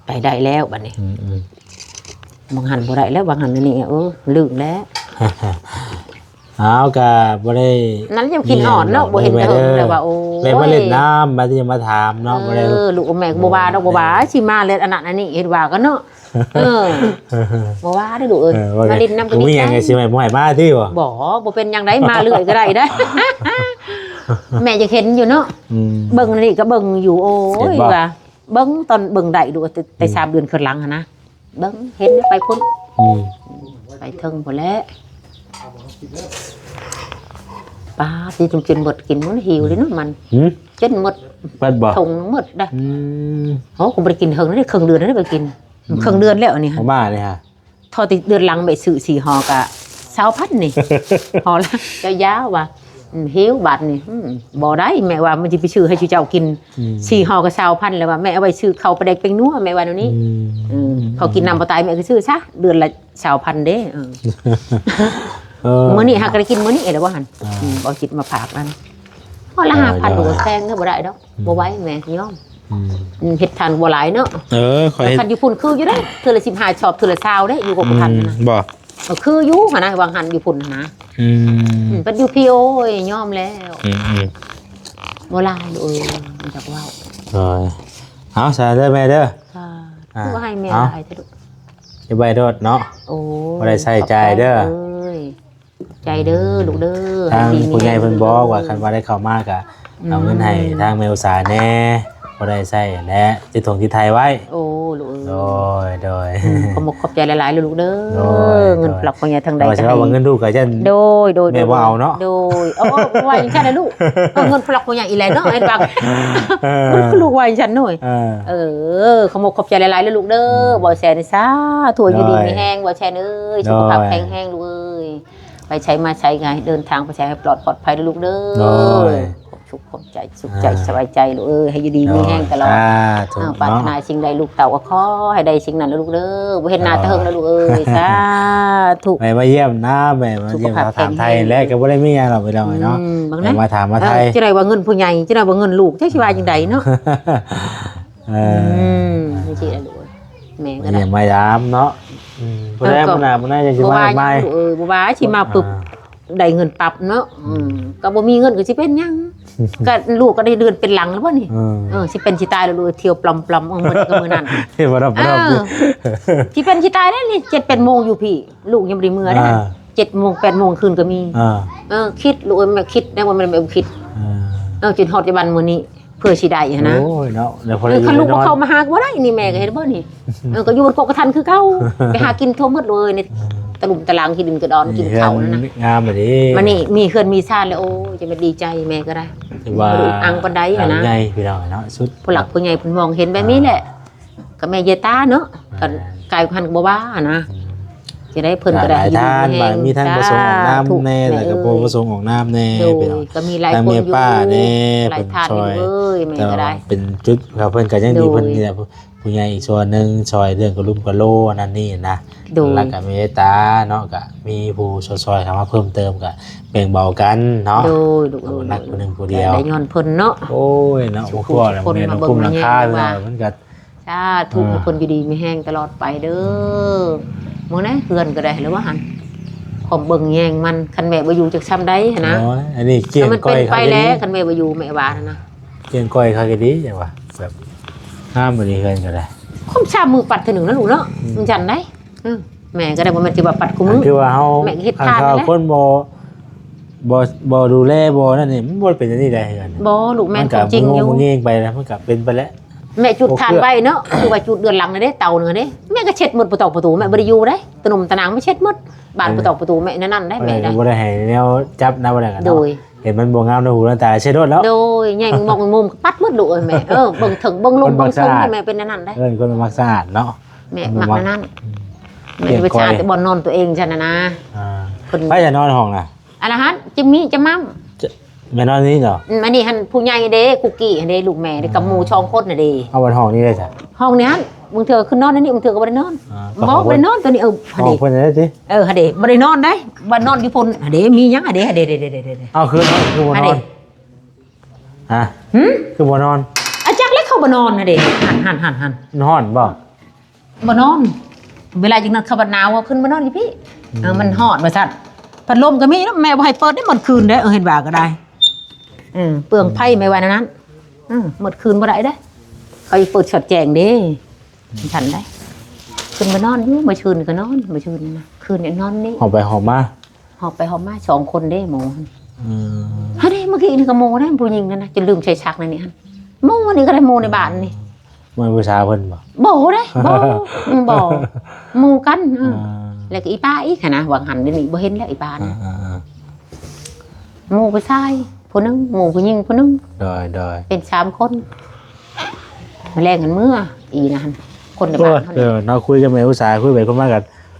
ໄປໄດ້ແລ້ວບັດນີ້ ອືມໆ ບາງຫັ້ນບໍ່ໄດ້ແລ້ວ ບາງຫັ້ນນີ້ ເອີ ລຶ້ງແລ້ວ ອ້າວ ກະບໍ່ໄດ້ ນັ້ນຍັງຄິດຮອດເນາະ ບໍ່ເຫັນເຖິງ ແຕ່ວ່າ ໂອ້ຍ ແມ່ມາຫຼິ້ນນຳ ມາທີ່ມາຖາມເນາະ ເອີ ບໍ່ໄດ້ ລູກແມ່ກໍບໍ່ວ່າດອກ ບໍ່ວ່າຊິມາເລີຍ ອັນນັ້ນອັນນີ້ ເຮັດວ່າກັນເນາະ ເອີ ບໍ່ວ່າເດີ້ລູກເອີຍ ເອີ ມາຫຼິ້ນນຳກໍດີໃຈ ບໍ່ມີຫຍັງກໍຊິ ບໍ່ໃຫ້ມາຕິ ບໍ່ ບໍ່ ບໍ່ເປັນຫຍັງໃດ ມາເລື້ອຍກໍໄດ້ເດີ້ ແມ່ຢາກເຫັນຢູ່ເນາະ ອືມ ເບິ່ງນີ້ກໍເບິ່ງຢູ່ ໂອ້ຍ ວ່າ ເບິ່ງຕອນເບິ່ງໄດ້ດູ ແຕ່ ແຕ່ ອືມ ສາມເດືອນຂຶ້ນຫຼັງຫັ້ນນະ ເບິ່ງເຫັນໄປພຸ້ນ ອືມ ໄປເທິງພຸ້ນແຫຼະ ປາດ ຊິຈົນ ຈົນໝົດ ກິນໝົດ ຫິວເລີຍເນາະມັນ ຫື ຈົນໝົດ ເບິດບໍ່ ຖົງໝົດໄດ໋ ອືມ ໂອ້ ກໍບໍ່ໄດ້ກິນເຖິງເດ້ ເຄິ່ງເດືອນແລ້ວບໍ່ໄດ້ກິນ ອືມ ເຄິ່ງເດືອນແລ້ວນີ້ຫະ ເອົາມານີ້ຫະ ເທົ່າແຕ່ເດືອນຫຼັງແມ່ຊື້ສີ່ຫໍ່ກະຊາວພັນນີ້ ຫໍ່ລະຍາວໆວ່າ ອືມ ຫິວບາດນີ້ ອືມ ບໍ່ໄດ້ ແມ່ວ່າມັນຊິໄປຊື້ໃຫ້ເຈົ້າກິນ ອືມ ສີ່ຫໍ່ກໍຊາວພັນ ແລ້ວວ່າແມ່ເອົາໄວ້ຊື້ເຂົ້າປາແດກແປ້ງນົວ ແມ່ວ່າແນວນີ້ ອືມ ເອີ ເຂົາກິນນ້ຳບໍ່ຕາຍ ແມ່ກໍຊື້ຊະ ເດືອນລະຊາວພັນເດ້ ເອີ ເອີ ມື້ນີ້ຫາກໍໄດ້ກິນມື້ນີ້ແລ້ວວ່າຫັ້ນ ອ່າ ອືມ ບໍ່ຈິດມາຝາກນັ້ນ ພໍລະຫ້າພັນ ເອີ ບໍ່ແພງເດີ ບໍ່ໄດ້ດອກ ອືມ ບໍ່ໄຫວແມ່ຍອມ ອືມ ອືມ ເຮັດທານບໍ່ຫຼາຍເນາະ ເອີ ຂ້ອຍເຮັດ ຄັນຢູ່ພຸ້ນຄືຢູ່ເດ້ ເທື່ອລະສິບຫ້າຊອບ ເທື່ອລະຊາວເດ້ ຢູ່ຫົກພັນ ອືມ ນະ ບໍ່ ກໍຄືຢູ່ຫັ້ນນະ ຫວ່າງຫັ້ນຢູ່ພຸ້ນຫັ້ນນະ ອືມ ອືມ ບັດຢູ່ພີ້ ໂອ້ຍ ຍອມແລ້ວ ອືມໆ ບໍ່ຫຼາຍ ເອີ ບໍ່ຢາກເວົ້າ ໂດຍ ເອົາ ສາທຸເດີແມ່ເດີ ສາທຸ ອ່າ ຄືວ່າໃຫ້ແມ່ ເອົາ ຫຼາຍແທ້ລູກ ເກັບໄວ້ໂລດເນາະ ໂອ້ຍ ບໍ່ໄດ້ໃຊ້ຈ່າຍເດີ ຂອບໃຈເອີຍ ໃຈເດີລູກເດີ ທາງຜູ້ໃຫຍ່ເພິ່ນບອກວ່າ ຄັນວ່າໄດ້ເຂົ້າມາກະ ອືມ ເອົາເງິນໃຫ້ທາງແມ່ອຸດສາແດ່ ພໍໄດ້ໃຊ້ຫັ້ນແຫຼະ ຕິດຖົງຕິດໄທໄວ້ ໂອ້ ລູກເອີຍ ໂດຍ ໂດຍ ອືມ ຂອບມຸກຂອບໃຈຫຼາຍໆ ລູກເດີ ໂດຍ ເງິນຜູ້ຫຼັກຜູ້ໃຫຍ່ທາງໃດ ວ່າຊິເວົ້າວ່າເງິນລູກກໍຢ້ານ ໂດຍ ໂດຍ ແມ່ບໍ່ເອົາເນາະ ໂດຍ ເອີ ເອີ ວ່າຈັ່ງຊັ້ນນະລູກ ເອີ ເງິນຜູ້ຫຼັກຜູ້ໃຫຍ່ອີ່ແຫຼະເນາະ ເຫັນວ່າ ເອີ ເງິນລູກວ່າຈັ່ງຊັ້ນໂດຍ ເອີ ເອີ ຂອບມຸກຂອບໃຈຫຼາຍໆ ເດີລູກເດີ ອືມ ບໍ່ແຊນີ້ ສາທຸ ຢູ່ດີມີແຮງ ບໍ່ແຊເອີຍ ໂດຍ ສຸຂະພາບແຂງແຮງລູກເອີຍ ໄປໃສມາໃສກໍໃຫ້ເດີນທາງໄປໃສໃຫ້ປອດ ປອດໄພເດີລູກເດີ ໂດຍ ຄວາມສຸກຄວາມໃຈ ສຸກໃຈ ອ່າ ສະບາຍໃຈລູກເອີຍ ໃຫ້ຢູ່ດີມີແຮງຕະຫຼອດ ສາທຸ ເອີ ເນາະ ປາດຖະໜາສິ່ງໃດລູກເຕົ້າກໍຂໍໃຫ້ໄດ້ສິ່ງນັ້ນເດີລູກເດີ ບໍ່ເຫັນໜ້າ ໂດຍ ແຕ່ເຫິງແລ້ວລູກເອີຍ ສາທຸ ແມ່ມາຢ້ຽມນະ ແມ່ມາຢ້ຽມ ສຸຂະພາບແຂງແຮງ ຖາມໄທແຫຼະ ກໍບໍ່ໄດ້ມີຫຍັງດອກພີ່ນ້ອງເອີຍເນາະ ອືມ ແມ່ມາຖາມມາໄທ ເອີ ຈະໄດ້ວ່າເງິນຜູ້ໃຫຍ່ ຈະໄດ້ວ່າເງິນລູກ ຈັກຊິວ່າຈັ່ງໃດເນາະ ເອີ ອືມ ຈັ່ງຊີ້ແຫຼະລູກເອີຍ ແມ່ກໍໄດ້ ມາຢ້ຽມມາຢາມເນາະ ອືມ ເອີ ຜູ້ໃດ ກໍ ຜູ້ໜ້າຜູ້ໃນຈັ່ງຊິມາໃໝ່ ເອີ ບໍ່ວ່າຊິມາປຶບ ອ່າ ໄດ້ເງິນປັບເນາະ ອືມ ອືມ ກໍບໍ່ມີເງິນກໍຊິເປັນຫຍັງ ກໍລູກກໍໄດ້ເດືອນເປັນຫຼັງແລ້ວບໍ່ນີ້ ເອີ ເອີ ຊິເປັນຊິຕາຍແລ້ວລູກ ທ່ຽວປລໍມໆ ເອີ ມື້ນີ້ກໍມື້ນັ້ນ ເຮັດບໍ່ໄດ້ບໍ່ໄດ້ ເອີ ຊິເປັນຊິຕາຍແລ້ວນີ້ ເຈັດແປດໂມງຢູ່ພີ້ ລູກຍັງບໍ່ໄດ້ເມືອເດ້ ອ່າ ເຈັດໂມງແປດໂມງຄືນກໍມີ ອ່າ ເອີ ຄິດລູກເອີຍ ແມ່ຄິດໄດ້ບໍ່ ແມ່ນແມ່ບໍ່ຄິດ ອ່າ ເອີ ຈົນຮອດປັດຈຸບັນມື້ນີ້ ເພື່ອຊິໄດ້ຫັ້ນນະ ໂອ້ຍເນາະ ແລ້ວພໍ ເອີ ໄດ້ຢູ່ ຄັນລູກ ໄດ້ນອນ ບໍ່ເຂົ້າມາຫາກໍບໍ່ໄດ້ນີ້ ແມ່ກໍເຫັນບໍ່ນີ້ ເອີ ກໍຢູ່ບ້ານກົກກະທັນຄືເກົ່າ ໄປຫາກິນທົ່ວໝົດເລີຍໃນ ອ່າ ຕະຫຼຸມຕະລາງ ຂີ້ດິນກະດອນ ກິນເຂົ້ານັ້ນນະ ເຮືອນງາມເດ ມານີ້ມີເຮືອນມີຊານແລ້ວ ໂອ້ຍ ຈະແມ່ນດີໃຈແມ່ກໍໄດ້ ຖືວ່າບໍ່ໄດ້ອຶດອັ່ງປານໃດຫັ້ນນະ ຫຼັງໃຫຍ່ພີ່ນ້ອງເນາະ ສຸດ ຜູ້ຫຼັກຜູ້ໃຫຍ່ເພິ່ນມອງເຫັນແບບນີ້ແຫຼະ ອ່າ ກໍແມ່ນເຢຍຕາເນາະ ອ່າ ກໍກາຍພັນກໍບໍ່ວ່ານະ ອືມ ຈະໄດ້ເພິ່ນກໍໄດ້ ຫຼາຍທ່ານ ຢູ່ດີມີແຮງ ບາງ ມີທັງປະສົງອອກນາມແນ່ ສາທຸ ແລ້ວກໍບໍ່ປະສົງອອກນາມແນ່ ໂດຍ ພີ່ນ້ອງ ກໍມີຫຼາຍຄົນຢູ່ ທັງແມ່ປ້າແນ່ ຫຼາຍທ່ານຢູ່ເອີຍ ແມ່ກໍໄດ້ ແຕ່ວ່າເປັນຈຸດ ເພິ່ນກໍຍັງດີ ໂດຍ ເພິ່ນນີ້ແຫຼະ ຜູ້ໃຫຍ່ອີກສ່ວນໜຶ່ງຊ່ອຍເລື່ອງກະລຸມກະໂລອັນນັ້ນນີ້ນະ ໂດຍ ແລ້ວກໍເມດຕາເນາະ ກໍມີຜູ້ຊ່ອຍໆເຂົ້າມາເພີ່ມເຕີມ ກໍແບ່ງເບົາກັນເນາະ ໂດຍ ລູກ ໂດຍ ໜັກຜູ້ໜຶ່ງຜູ້ດຽວ ກໍໄດ້ຍ້ອນເພິ່ນເນາະ ໂອ້ຍເນາະ ບໍ່ພໍແລ້ວ ແມ່ນຄຸ້ມລາຄາ ມັນກໍ ສາທຸ ເອີ ໃຫ້ເພິ່ນຢູ່ດີມີແຮງຕະຫຼອດໄປເດີ ອືມ ມື້ໃດເຮືອນກໍໄດ້ແລ້ວວ່າຫັ້ນ ຄວາມເບິ່ງແຍງມັນ ຄັນແມ່ບໍ່ຢູ່ຈັກຊ່ຳໃດຫັ້ນນະ ໂອ້ຍ ອັນນີ້ກ້ຽງກ້ອຍ ມັນເປັນໄປແລ້ວ ຄັນແມ່ບໍ່ຢູ່ ແມ່ວ່າຫັ້ນນະ ກ້ຽງກ້ອຍຄັກອີ່ຫຼີ ຈັ່ງວ່າ ແບບງາມອີ່ຫຼີ ເຮືອນກໍໄດ້ ຄົມສາມມື້ປັດເທື່ອໜຶ່ງນະລູກເນາະ ອືມ ມັນຈັ່ງໃດ ອືມ ແມ່ກໍໄດ້ ບໍ່ແມ່ນຊິວ່າປັດຄູ່ມື້ ຄືວ່າເຮົາ ແມ່ເຮັດທານນັ້ນແຫຼະ ຄົນບໍ່ ບໍ່ ບໍ່ດູແລບໍ່ນັ້ນນີ້ ມັນບໍ່ເປັນອັນນີ້ໄດ໋ ເຮືອນ ບໍ່ລູກ ແມ່ນຄວາມຈິງຢູ່ ມັນກໍເງີງໄປແລ້ວ ມັນກໍເປັນໄປແລ້ວ ແມ່ຈຸດຖ່ານໄວ້ເນາະ ຄືວ່າຈຸດເດືອນຫຼັງນັ້ນເດ້ ເຕົາໜຶ່ງເດ້ ແມ່ກໍເຊັດໝົດປະຕອກປະຕູ ແມ່ບໍ່ໄດ້ຢູ່ເດ້ ຕະໜຸ່ມຕະໜາງມາເຊັດໝົດ ບານປະຕອກປະຕູແມ່ ແນວນັ້ນໄດ໋ ແມ່ໄດ້ ບໍ່ໄດ້ໃຫ້ແນວຈັບນະ ບໍ່ໄດ້ກັນເນາະ ໂດຍ ເຫັນມັນບໍ່ງາມໃນຫູໃນຕາ ເຊັດໂລດເນາະ ໂດຍ ໃຫຍ່ໝອກມຸມປັດໝົດລູກເອີຍແມ່ ເອີ ເບິ່ງເທິງເບິ່ງລຸ່ມເບິ່ງເທິງ ແມ່ເປັນແນວນັ້ນໄດ໋ ເອີ ຄົນມັກສະອາດເນາະ ແມ່ມັກແນວນັ້ນ ອືມ ແມ່ໄປຊາແຕ່ບ່ອນນອນຕົວເອງຊັ້ນນະ ອ່າ ເພິ່ນ ໃຜຈະນອນຫ້ອງນະ? ອັນນັ້ນຫັ້ນ ຈິມມີຈະໝ່ຳ ແມ່ນອນນີ້ເນາະ ອືມ ອັນນີ້ຫັ້ນຜູ້ໃຫຍ່ເດ້ ກຸກກີ້ຫັ້ນເດ້ ລູກແມ່ເດ້ ກັບໝູ່ສອງຄົນນະເດ້ ເອົາວັນຫ້ອງນີ້ໄດ້ຊະ ຫ້ອງນີ້ຫັ້ນ ບາງເທື່ອຂຶ້ນນອນໃນນີ້ ບາງເທື່ອກໍບໍ່ໄດ້ນອນ ອ່າ ບໍ່ ບໍ່ໄດ້ນອນຕົວນີ້ ເອີ ຫັ້ນເດ້ ຫ້ອງເພິ່ນໄດ້ຕິ ເອີ ຫັ້ນເດ້ ບໍ່ໄດ້ນອນໄດ໋ ວ່ານອນຢູ່ພຸ້ນ ຫັ້ນເດ້ ມີຫຍັງ ຫັ້ນເດ້ ຫັ້ນເດ້ ເດ້ ເດ້ ເດ້ ເອົາຄື ຄືບໍ່ນອນ ຫັ້ນເດ້ ຮະ ຫຶ ຄືບໍ່ນອນ ອາ ຈັກແລ້ວ ເຂົາບໍ່ນອນ ຫັ້ນເດ້ ຫັ້ນ ຫັ້ນ ຫັ້ນ ມັນຮ້ອນບໍ່? ບໍ່ນອນ ເວລາຈັ່ງນັ້ນເຂົາບັດໜາວ ເອົາຂຶ້ນມານອນຢູ່ພີ້ ອືມ ເອີ ມັນຮ້ອນວ່າຊັ້ນ ພັດລົມກໍມີເນາະ ແມ່ບໍ່ໃຫ້ເປີດໄດ້ໝົດຄືນເດ້ ເອີ ເຫັນວ່າກໍໄດ້ ເອີ ເປືອງໄຟ ອືມ ແມ່ວ່າແນວນັ້ນ ເອີ ໝົດຄືນບໍ່ໄດ້ເດ້ ເຂົາຈະເປີດສອດແຈ້ງເດ້ ອືມ ຊັ້ນໄດ໋ ຂຶ້ນມານອນຢູ່ ມື້ຊືນກໍນອນ ມື້ຊືນນະ ຄືນນີ້ນອນນີ້ ຫອບໄປຫອບມາ ຫອບໄປຫອບມາສອງຄົນເດ້ໝູ່ ອືມ ຫັ້ນເດ້ ມື້ກີ້ນີ້ກໍໝູ່ເດ້ ຜູ້ຍິງນັ້ນນະ ຈົນລືມໃສ່ຊັກໃນນີ້ຫັ້ນ ໝູ່ນີ້ກໍໄດ້ ໝູ່ໃນບ້ານນີ້ ແມ່ນຜູ້ສາວເພິ່ນບໍ່? ບໍ່ເດ້ ບໍ່ ອືມ ບໍ່ ໝູ່ກັນ ເອີ ອ່າ ແລ້ວກໍອີປ້າອີກຫັ້ນນະ ຫວ່າງຫັ້ນດຽວນີ້ບໍ່ເຫັນແລ້ວອີປ້ານີ້ ອ່າໆໆ ໝູ່ຜູ້ຊາຍຜູ້ໜຶ່ງ ໝູ່ຜູ້ຍິງຜູ້ໜຶ່ງ ໂດຍໆ ເປັນສາມຄົນ ແລງຫັ້ນເມືອ ອີນັ້ນ ຄົນໃນບ້ານເຮົານີ້ ໂອ້ຍ ເນາະ ຄຸຍກັບແມ່ອຸດສາ ຄຸຍໄປຄຸຍມາກໍ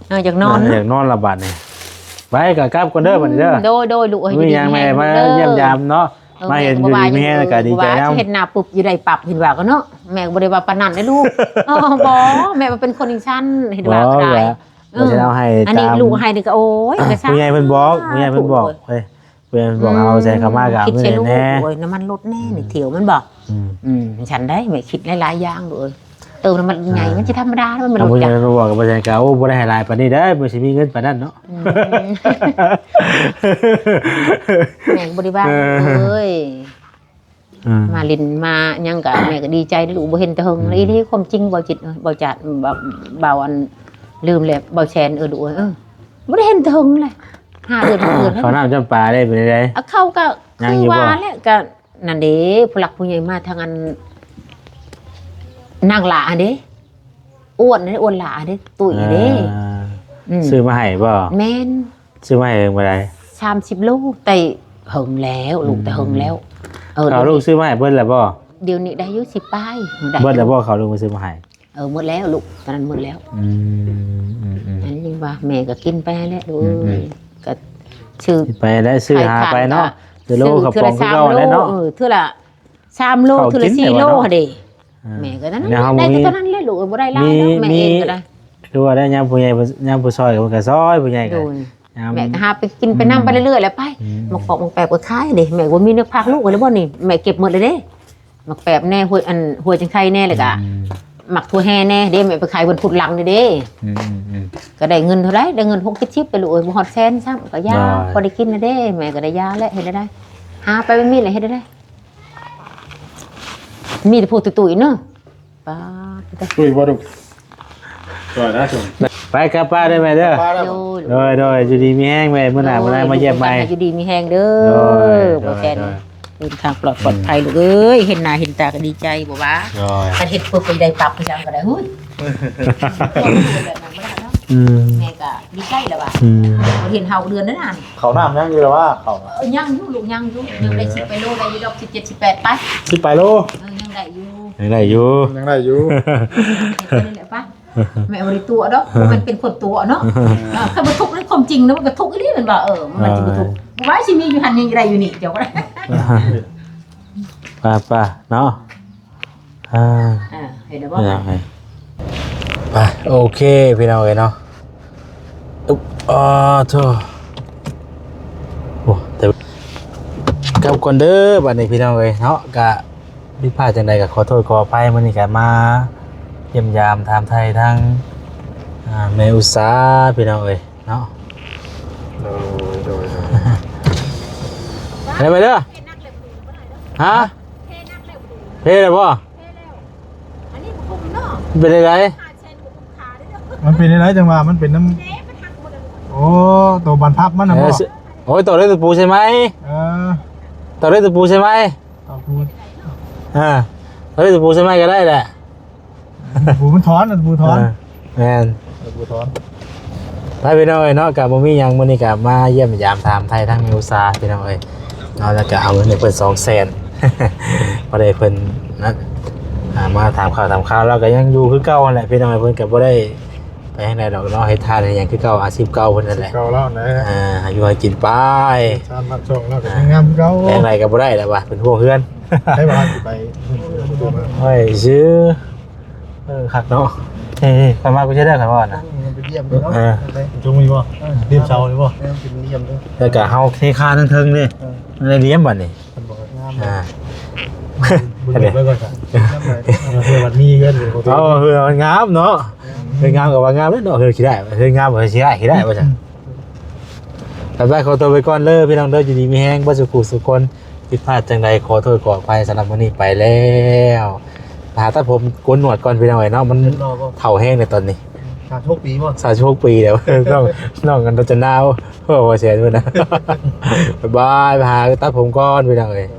ເອີ ຢາກນອນ ເອີ ເນາະ ຢາກນອນລະບາດນີ້ ໄປກໍກັບກ່ອນເດີບັດນີ້ເດີ. ໂດຍ ໂດຍ ລູກເອີຍ ຢູ່ດີມີແຮງເດີ ມາຢ້ຽມຢາມເນາະ. ເອີ ມາເຫັນຢູ່ດີມີແຮງ ກໍດີໃຈນຳ. ເຫັນໜ້າປຶບຢູ່ໄດ້ປັບ ເຫັນວ່າກໍເນາະ. ແມ່ກໍບໍ່ໄດ້ວ່າປານນັ້ນເດ້ລູກ. ເອີ ບໍ່ ແມ່ວ່າເປັນຄົນຈັ່ງຊັ້ນ ເຫັນວ່າກໍໄດ້. ບໍ່ ເອີ ບໍ່ໃຊ່ເອົາໃຫ້ ອັນນີ້ລູກໃຫ້ນີ້ກໍ ໂອ້ຍ ກໍຊ່າງ ຜູ້ໃຫຍ່ເພິ່ນບອກ ຜູ້ໃຫຍ່ເພິ່ນບອກ. ເອີ ເພິ່ນບອກເອົາໃສ່ເຂົ້າມາກໍເອົາເງິນແດ່. ຄິດໃສ່ລູກ ໂອ້ຍ ນ້ຳມັນລົດແດ່ນີ້ ອືມ ຖ້ຽວມັນບໍ່. ອືມ ອືມ ຊັ້ນໄດ໋ ແມ່ຄິດຫຼາຍໆຢ່າງລູກເອີຍ. ເຕີມນ້ຳມັນໃຫຍ່ ອ່າ ມັນຊິທຳມະດາ ມັນລົດ. ເອົາຜູ້ໃຫຍ່ເພິ່ນບອກກໍບໍ່ໃຊ່ກໍ ໂອ້ ບໍ່ໄດ້ໃຫ້ຫຼາຍປານນີ້ເດີ ບໍ່ຊິມີເງິນປານນັ້ນເນາະ. ອືມ ແມ່ກໍບໍ່ໄດ້ວ່າ ເອີ ເອີຍ. ອ່າ ມາຫຼິ້ນມາຫຍັງກະ ແມ່ກໍດີໃຈເດ້ລູກ ບໍ່ເຫັນແຕ່ເຫິງ. ອືມ ອີ່ຫຼີ ຄວາມຈິງ ເບົາຈິດ ເບົາຈາດ ເບົາ ເບົາອັນ ລືມແລ້ວ ເບົາແຊນ ເອີ ລູກເອີຍ ເອີ ບໍ່ໄດ້ເຫັນແຕ່ເຫິງແຫຼະ ຫ້າເດືອນ ຫົກເດືອນ. ເຂົ້ານ້ຳຈຳປາໄດ້ເປັນໃດ? ອ່າ ເຂົ້າກໍ ຍັງຢູ່ບໍ່? ຄືວ່າແຫຼະ ກໍນັ້ນເດ້ ຜູ້ຫຼັກຜູ້ໃຫຍ່ມາທາງອັນ ນາງຫຼ້າຫັ້ນເດ້ ອ້ວນເດ້ ອ້ວນຫຼ້າເດ້ ຕຸ້ຍເດ້. ອ່າ ອືມ ຊື້ມາໃຫ້ບໍ່? ແມ່ນ. ຊື້ມາໃຫ້ເຖິງປານໃດ? ສາມສິບໂລ ແຕ່ເຫິງແລ້ວ ອືມ ລູກ ແຕ່ເຫິງແລ້ວ. ເອີ ເຂົ້າລູກຊື້ມາໃຫ້ເບິດແລ້ວບໍ່? ດຽວນີ້ໄດ້ຢູ່ສິບປາຍ ໄດ້ ເບິດແລ້ວບໍ່? ເຂົ້າລູກມາຊື້ມາໃຫ້. ເອີ ໝົດແລ້ວລູກ ຕອນນັ້ນໝົດແລ້ວ. ອືມ ອືມໆ ອັນນີ້ວ່າແມ່ກໍກິນໄປແຫຼະລູກເອີຍ. ອືມໆ ກໍຊື້ ກິນໄປແຫຼະ ຊື້ຫາໄປເນາະ. ຂາຍທານກໍຊື້ໂລ ເທື່ອລະສາມໂລ ເອີ ເທື່ອລະສາມໂລ ເທື່ອລະສີ່ໂລຫັ້ນເດ້. ອ່າ ແມ່ກໍນັ້ນ ໄດ້ແຕ່ເທົ່ານັ້ນແຫຼະລູກເອີຍ ບໍ່ໄດ້ຫຼາຍດອກ. ແມ່ເອງກໍໄດ້ ຄືວ່າໄດ້ຍາມຜູ້ໃຫຍ່ ຍາມຜູ້ຊ່ອຍກໍ ເພິ່ນກໍຊ່ອຍ ຜູ້ໃຫຍ່ກໍ ໂດຍ ຍາມ ແມ່ກໍຫາໄປກິນໄປນຳ ອືມ ໄປເລື້ອຍໆແຫຼະໄປ. ອືມ ໝາກປອກໝາກແປບກໍຂາຍເດ້ ແມ່ບໍ່ມີແນວພາກລູກເລີຍບໍ່ນີ້ ແມ່ເກັບໝົດເລີຍເດ້. ໝາກແປບແດ່ ຫົວ ອັນ ຫົວຈັ່ງໄຄແດ່ ແລ້ວກໍ ອືມ ໝາກຖົ່ວແຮ່ແດ່ເດ້ ແມ່ໄປຂາຍວັນພຸດຫຼັງນີ້ເດ້. ອືມໆໆ ກໍໄດ້ເງິນເທົ່າໃດ? ໄດ້ເງິນຫົກເຈັດສິບໄປລູກເອີຍ ບໍ່ຮອດແສນຊ້ຳ ກໍຢາ ໂດຍ ພໍໄດ້ກິນແລ້ວເດ້. ແມ່ກໍໄດ້ຢາແລ້ວ ເຮັດແນວໃດ? ຫາໄປແບບນີ້ແຫຼະ ເຮັດແນວໃດ? ມີແຕ່ຜູ້ຕຸ້ຍໆເນາະ. ປ້າດ ຕຸ້ຍບໍ່ດຸ? ໄປກັບປ້າເດີແມ່ເດີ. ໂດຍ ໂດຍ ໂດຍ ຢູ່ດີມີແຮງແມ່ ມື້ໜ້າ ໂດຍ ມື້ໜ້າມາຢ້ຽມໃໝ່ ຢູ່ດີມີແຮງເດີ. ໂດຍ ບໍ່ແຊນ ໂດຍ ເດີນທາງປອດ ອືມ ປອດໄພລູກເອີຍ ເຫັນໜ້າເຫັນຕາກໍດີໃຈບໍ່ວ່າ. ໂດຍ ຄັນເຮັດປຶບໄປໄດ້ປັບຄືຫຍັງກໍໄດ້ ຫຸ້ຍ. ອືມ ແມ່ກໍດີໃຈແລ້ວວ່າ ອືມ ບໍ່ເຫັນເຮົາເດືອນນັ້ນນະ. ເຂົ້ານ້ຳຍັງຢູ່ລະວ່າ ເຂົ້າ ເອີ ຍັງຢູ່ລູກ ຍັງຢູ່ ຍັງໄດ້ສິບປາຍໂລ ໄດ້ຢູ່ດອກ ສິບເຈັດ ສິບແປດ ໄປ ສິບປາຍໂລ. ເອີ ຍັງໄດ້ຢູ່ ຍັງໄດ້ຢູ່ ຍັງໄດ້ຢູ່ ເຮັດໄປນີ້ແຫຼະໄປ. ແມ່ບໍ່ໄດ້ຕົວະດອກ ບໍ່ແມ່ນເປັນຄົນຕົວະເນາະ. ເອີ ຄັນບໍ່ທຸກໃນຄວາມຈິງນະ ມັນກໍທຸກອີ່ຫຼີແມ່ນບໍ່? ເອີ ມັນຊິບໍ່ທຸກ ບໍ່ວ່າຊິມີຢູ່ຫັ້ນ ຍັງໄດ້ຢູ່ນີ້ ເຈົ້າກໍໄດ້. ໄປໆເນາະ. ອ່າ ອ່າ ເຫັນແລ້ວບໍ່? ໄປ ໂອເຄ ພີ່ນ້ອງເອີຍເນາະ. ອຶບ ອໍ ໂທ້ ໂອ້ ແຕ່ ກັບກ່ອນເດີບັດນີ້ ພີ່ນ້ອງເອີຍເນາະ. ກະຜິດພາດຈັ່ງໃດກໍຂໍໂທດຂໍອະໄພ. ມື້ນີ້ກໍມາຢ້ຽມຢາມຖາມໄຖ່ທາງ ອ່າ ແມ່ອຸດສາ ພີ່ນ້ອງເອີຍເນາະ. ໂດຍ ໂດຍ ໄປເດີ ໄປເດີ. ຮະ? ເພແລ້ວບໍ່? ເພແລ້ວ ອັນນີ້ບໍ່ຄຸ້ມເນາະ ເປັນຈັ່ງໃດ? ຫ້າແສນບໍ່ຄຸ້ມຄ່າເດີ. ມັນເປັນຈັ່ງໃດ? ຈັ່ງວ່າມັນເປັນນຳ ເດ້ ມັນຫັກໝົດແລ້ວ. ໂອ້ ໂຕບານພັບມັນນະບໍ່? ເອີ ໂອ້ຍ ຕໍ່ດ້ວຍຕະປູໃສ່ໄໝ? ເອີ ຕໍ່ດ້ວຍຕະປູໃສ່ໄໝ? ຕະປູ ເອີ ຕໍ່ດ້ວຍຕະປູໃສ່ໄໝກໍໄດ້ແຫຼະ. ຕະປູມັນຖອນ ຕະປູຖອນ ເອີ ແມ່ນ ຕະປູຖອນ. ໄປ ພີ່ນ້ອງເອີຍເນາະ ກະບໍ່ມີຫຍັງ ມື້ນີ້ກະມາຢ້ຽມຢາມຖາມໄຖ່ທາງແມ່ອຸດສາ ພີ່ນ້ອງເອີຍເນາະ. ແລ້ວກະເອົາເງິນໃຫ້ເພິ່ນສອງແສນ ພໍໄດ້ເພິ່ນນັ້ນ ອ່າ ມາຖາມຂ່າວຖາມຄາວ. ລາວກະຍັງຢູ່ຄືເກົ່າຫັ້ນແຫຼະ ພີ່ນ້ອງເອີຍ. ເພິ່ນກະບໍ່ໄດ້ໄປທາງໃດດອກເນາະ ເຮັດທານເຮັດຫຍັງຄືເກົ່າ ອາຊີບເກົ່າເພິ່ນນັ້ນແຫຼະ ຄືເກົ່າແລ້ວນະ. ອ່າ ຫາຢູ່ຫາກິນໄປ ຊານບ້ານຊ່ອງລາວກະຍັງງາມຄືເກົ່າ. ແປງໃດກະບໍ່ໄດ້ແລ້ວວ່າ ເປັນຫ່ວງເຮືອນ ໃຫ້ວ່າຊິໄປ ໂອ້ຍ ຊື່ ເອີ ຄັກເນາະ. ເອີ ຂ້ອຍມາກູເຈເດີ ຂ້ອຍວ່ານະ ໄປຢ້ຽມເນາະ. ເອີ ໄປ ຈຸງນີ້ບໍ່? ເອີ ດິນເຊົານີ້ບໍ່? ເອີ ໄປຢ້ຽມເດີ. ແລ້ວກະເຮົາເທຄານເທິງໆເດ້ ເອີ ໄດ້ລ້ຽມບັດນີ້. ເພິ່ນບອກງາມ ອ່າ ເພິ່ນເຮັດໄວ້ກ່ອນ ເພື່ອບັດມີເຮືອນເປັນຂອງຕົວເອງ. ເອີ ເຮືອນມັນງາມເນາະ ເຮືອນງາມກໍວ່າງາມແລ້ວເນາະ. ເຮືອນຂີ້ໄດ້ ເຮືອນງາມກໍຂີ້ໄດ້ ຂີ້ໄດ້ວ່າຊັ້ນ. ໄປໆ ຂໍຕົວໄປກ່ອນເດີ ພີ່ນ້ອງເດີ ຢູ່ດີມີແຮງເບິດສູ່ຜູ້ສູ່ຄົນ. ຜິດພາດຈັ່ງໃດ ຂໍໂທດຂໍອະໄພ. ສຳລັບມື້ນີ້ໄປແລ້ວ ໄປຫາຕັດຜົມໂກນໜວດກ່ອນ ພີ່ນ້ອງເອີຍເນາະ ມັນເຖົ້າແຮງໃນຕອນນີ້. ສາມສິບຫົກປີບໍ່? ສາມສິບຫົກປີແລ້ວ ນ້ອງ ນ້ອງກັນຕົວຈະໜາວ ເອີ ບໍ່ແຊນເພິ່ນນະ. ບາຍບາຍ ໄປຫາຕັດຜົມກ່ອນ ພີ່ນ້ອງເອີຍ.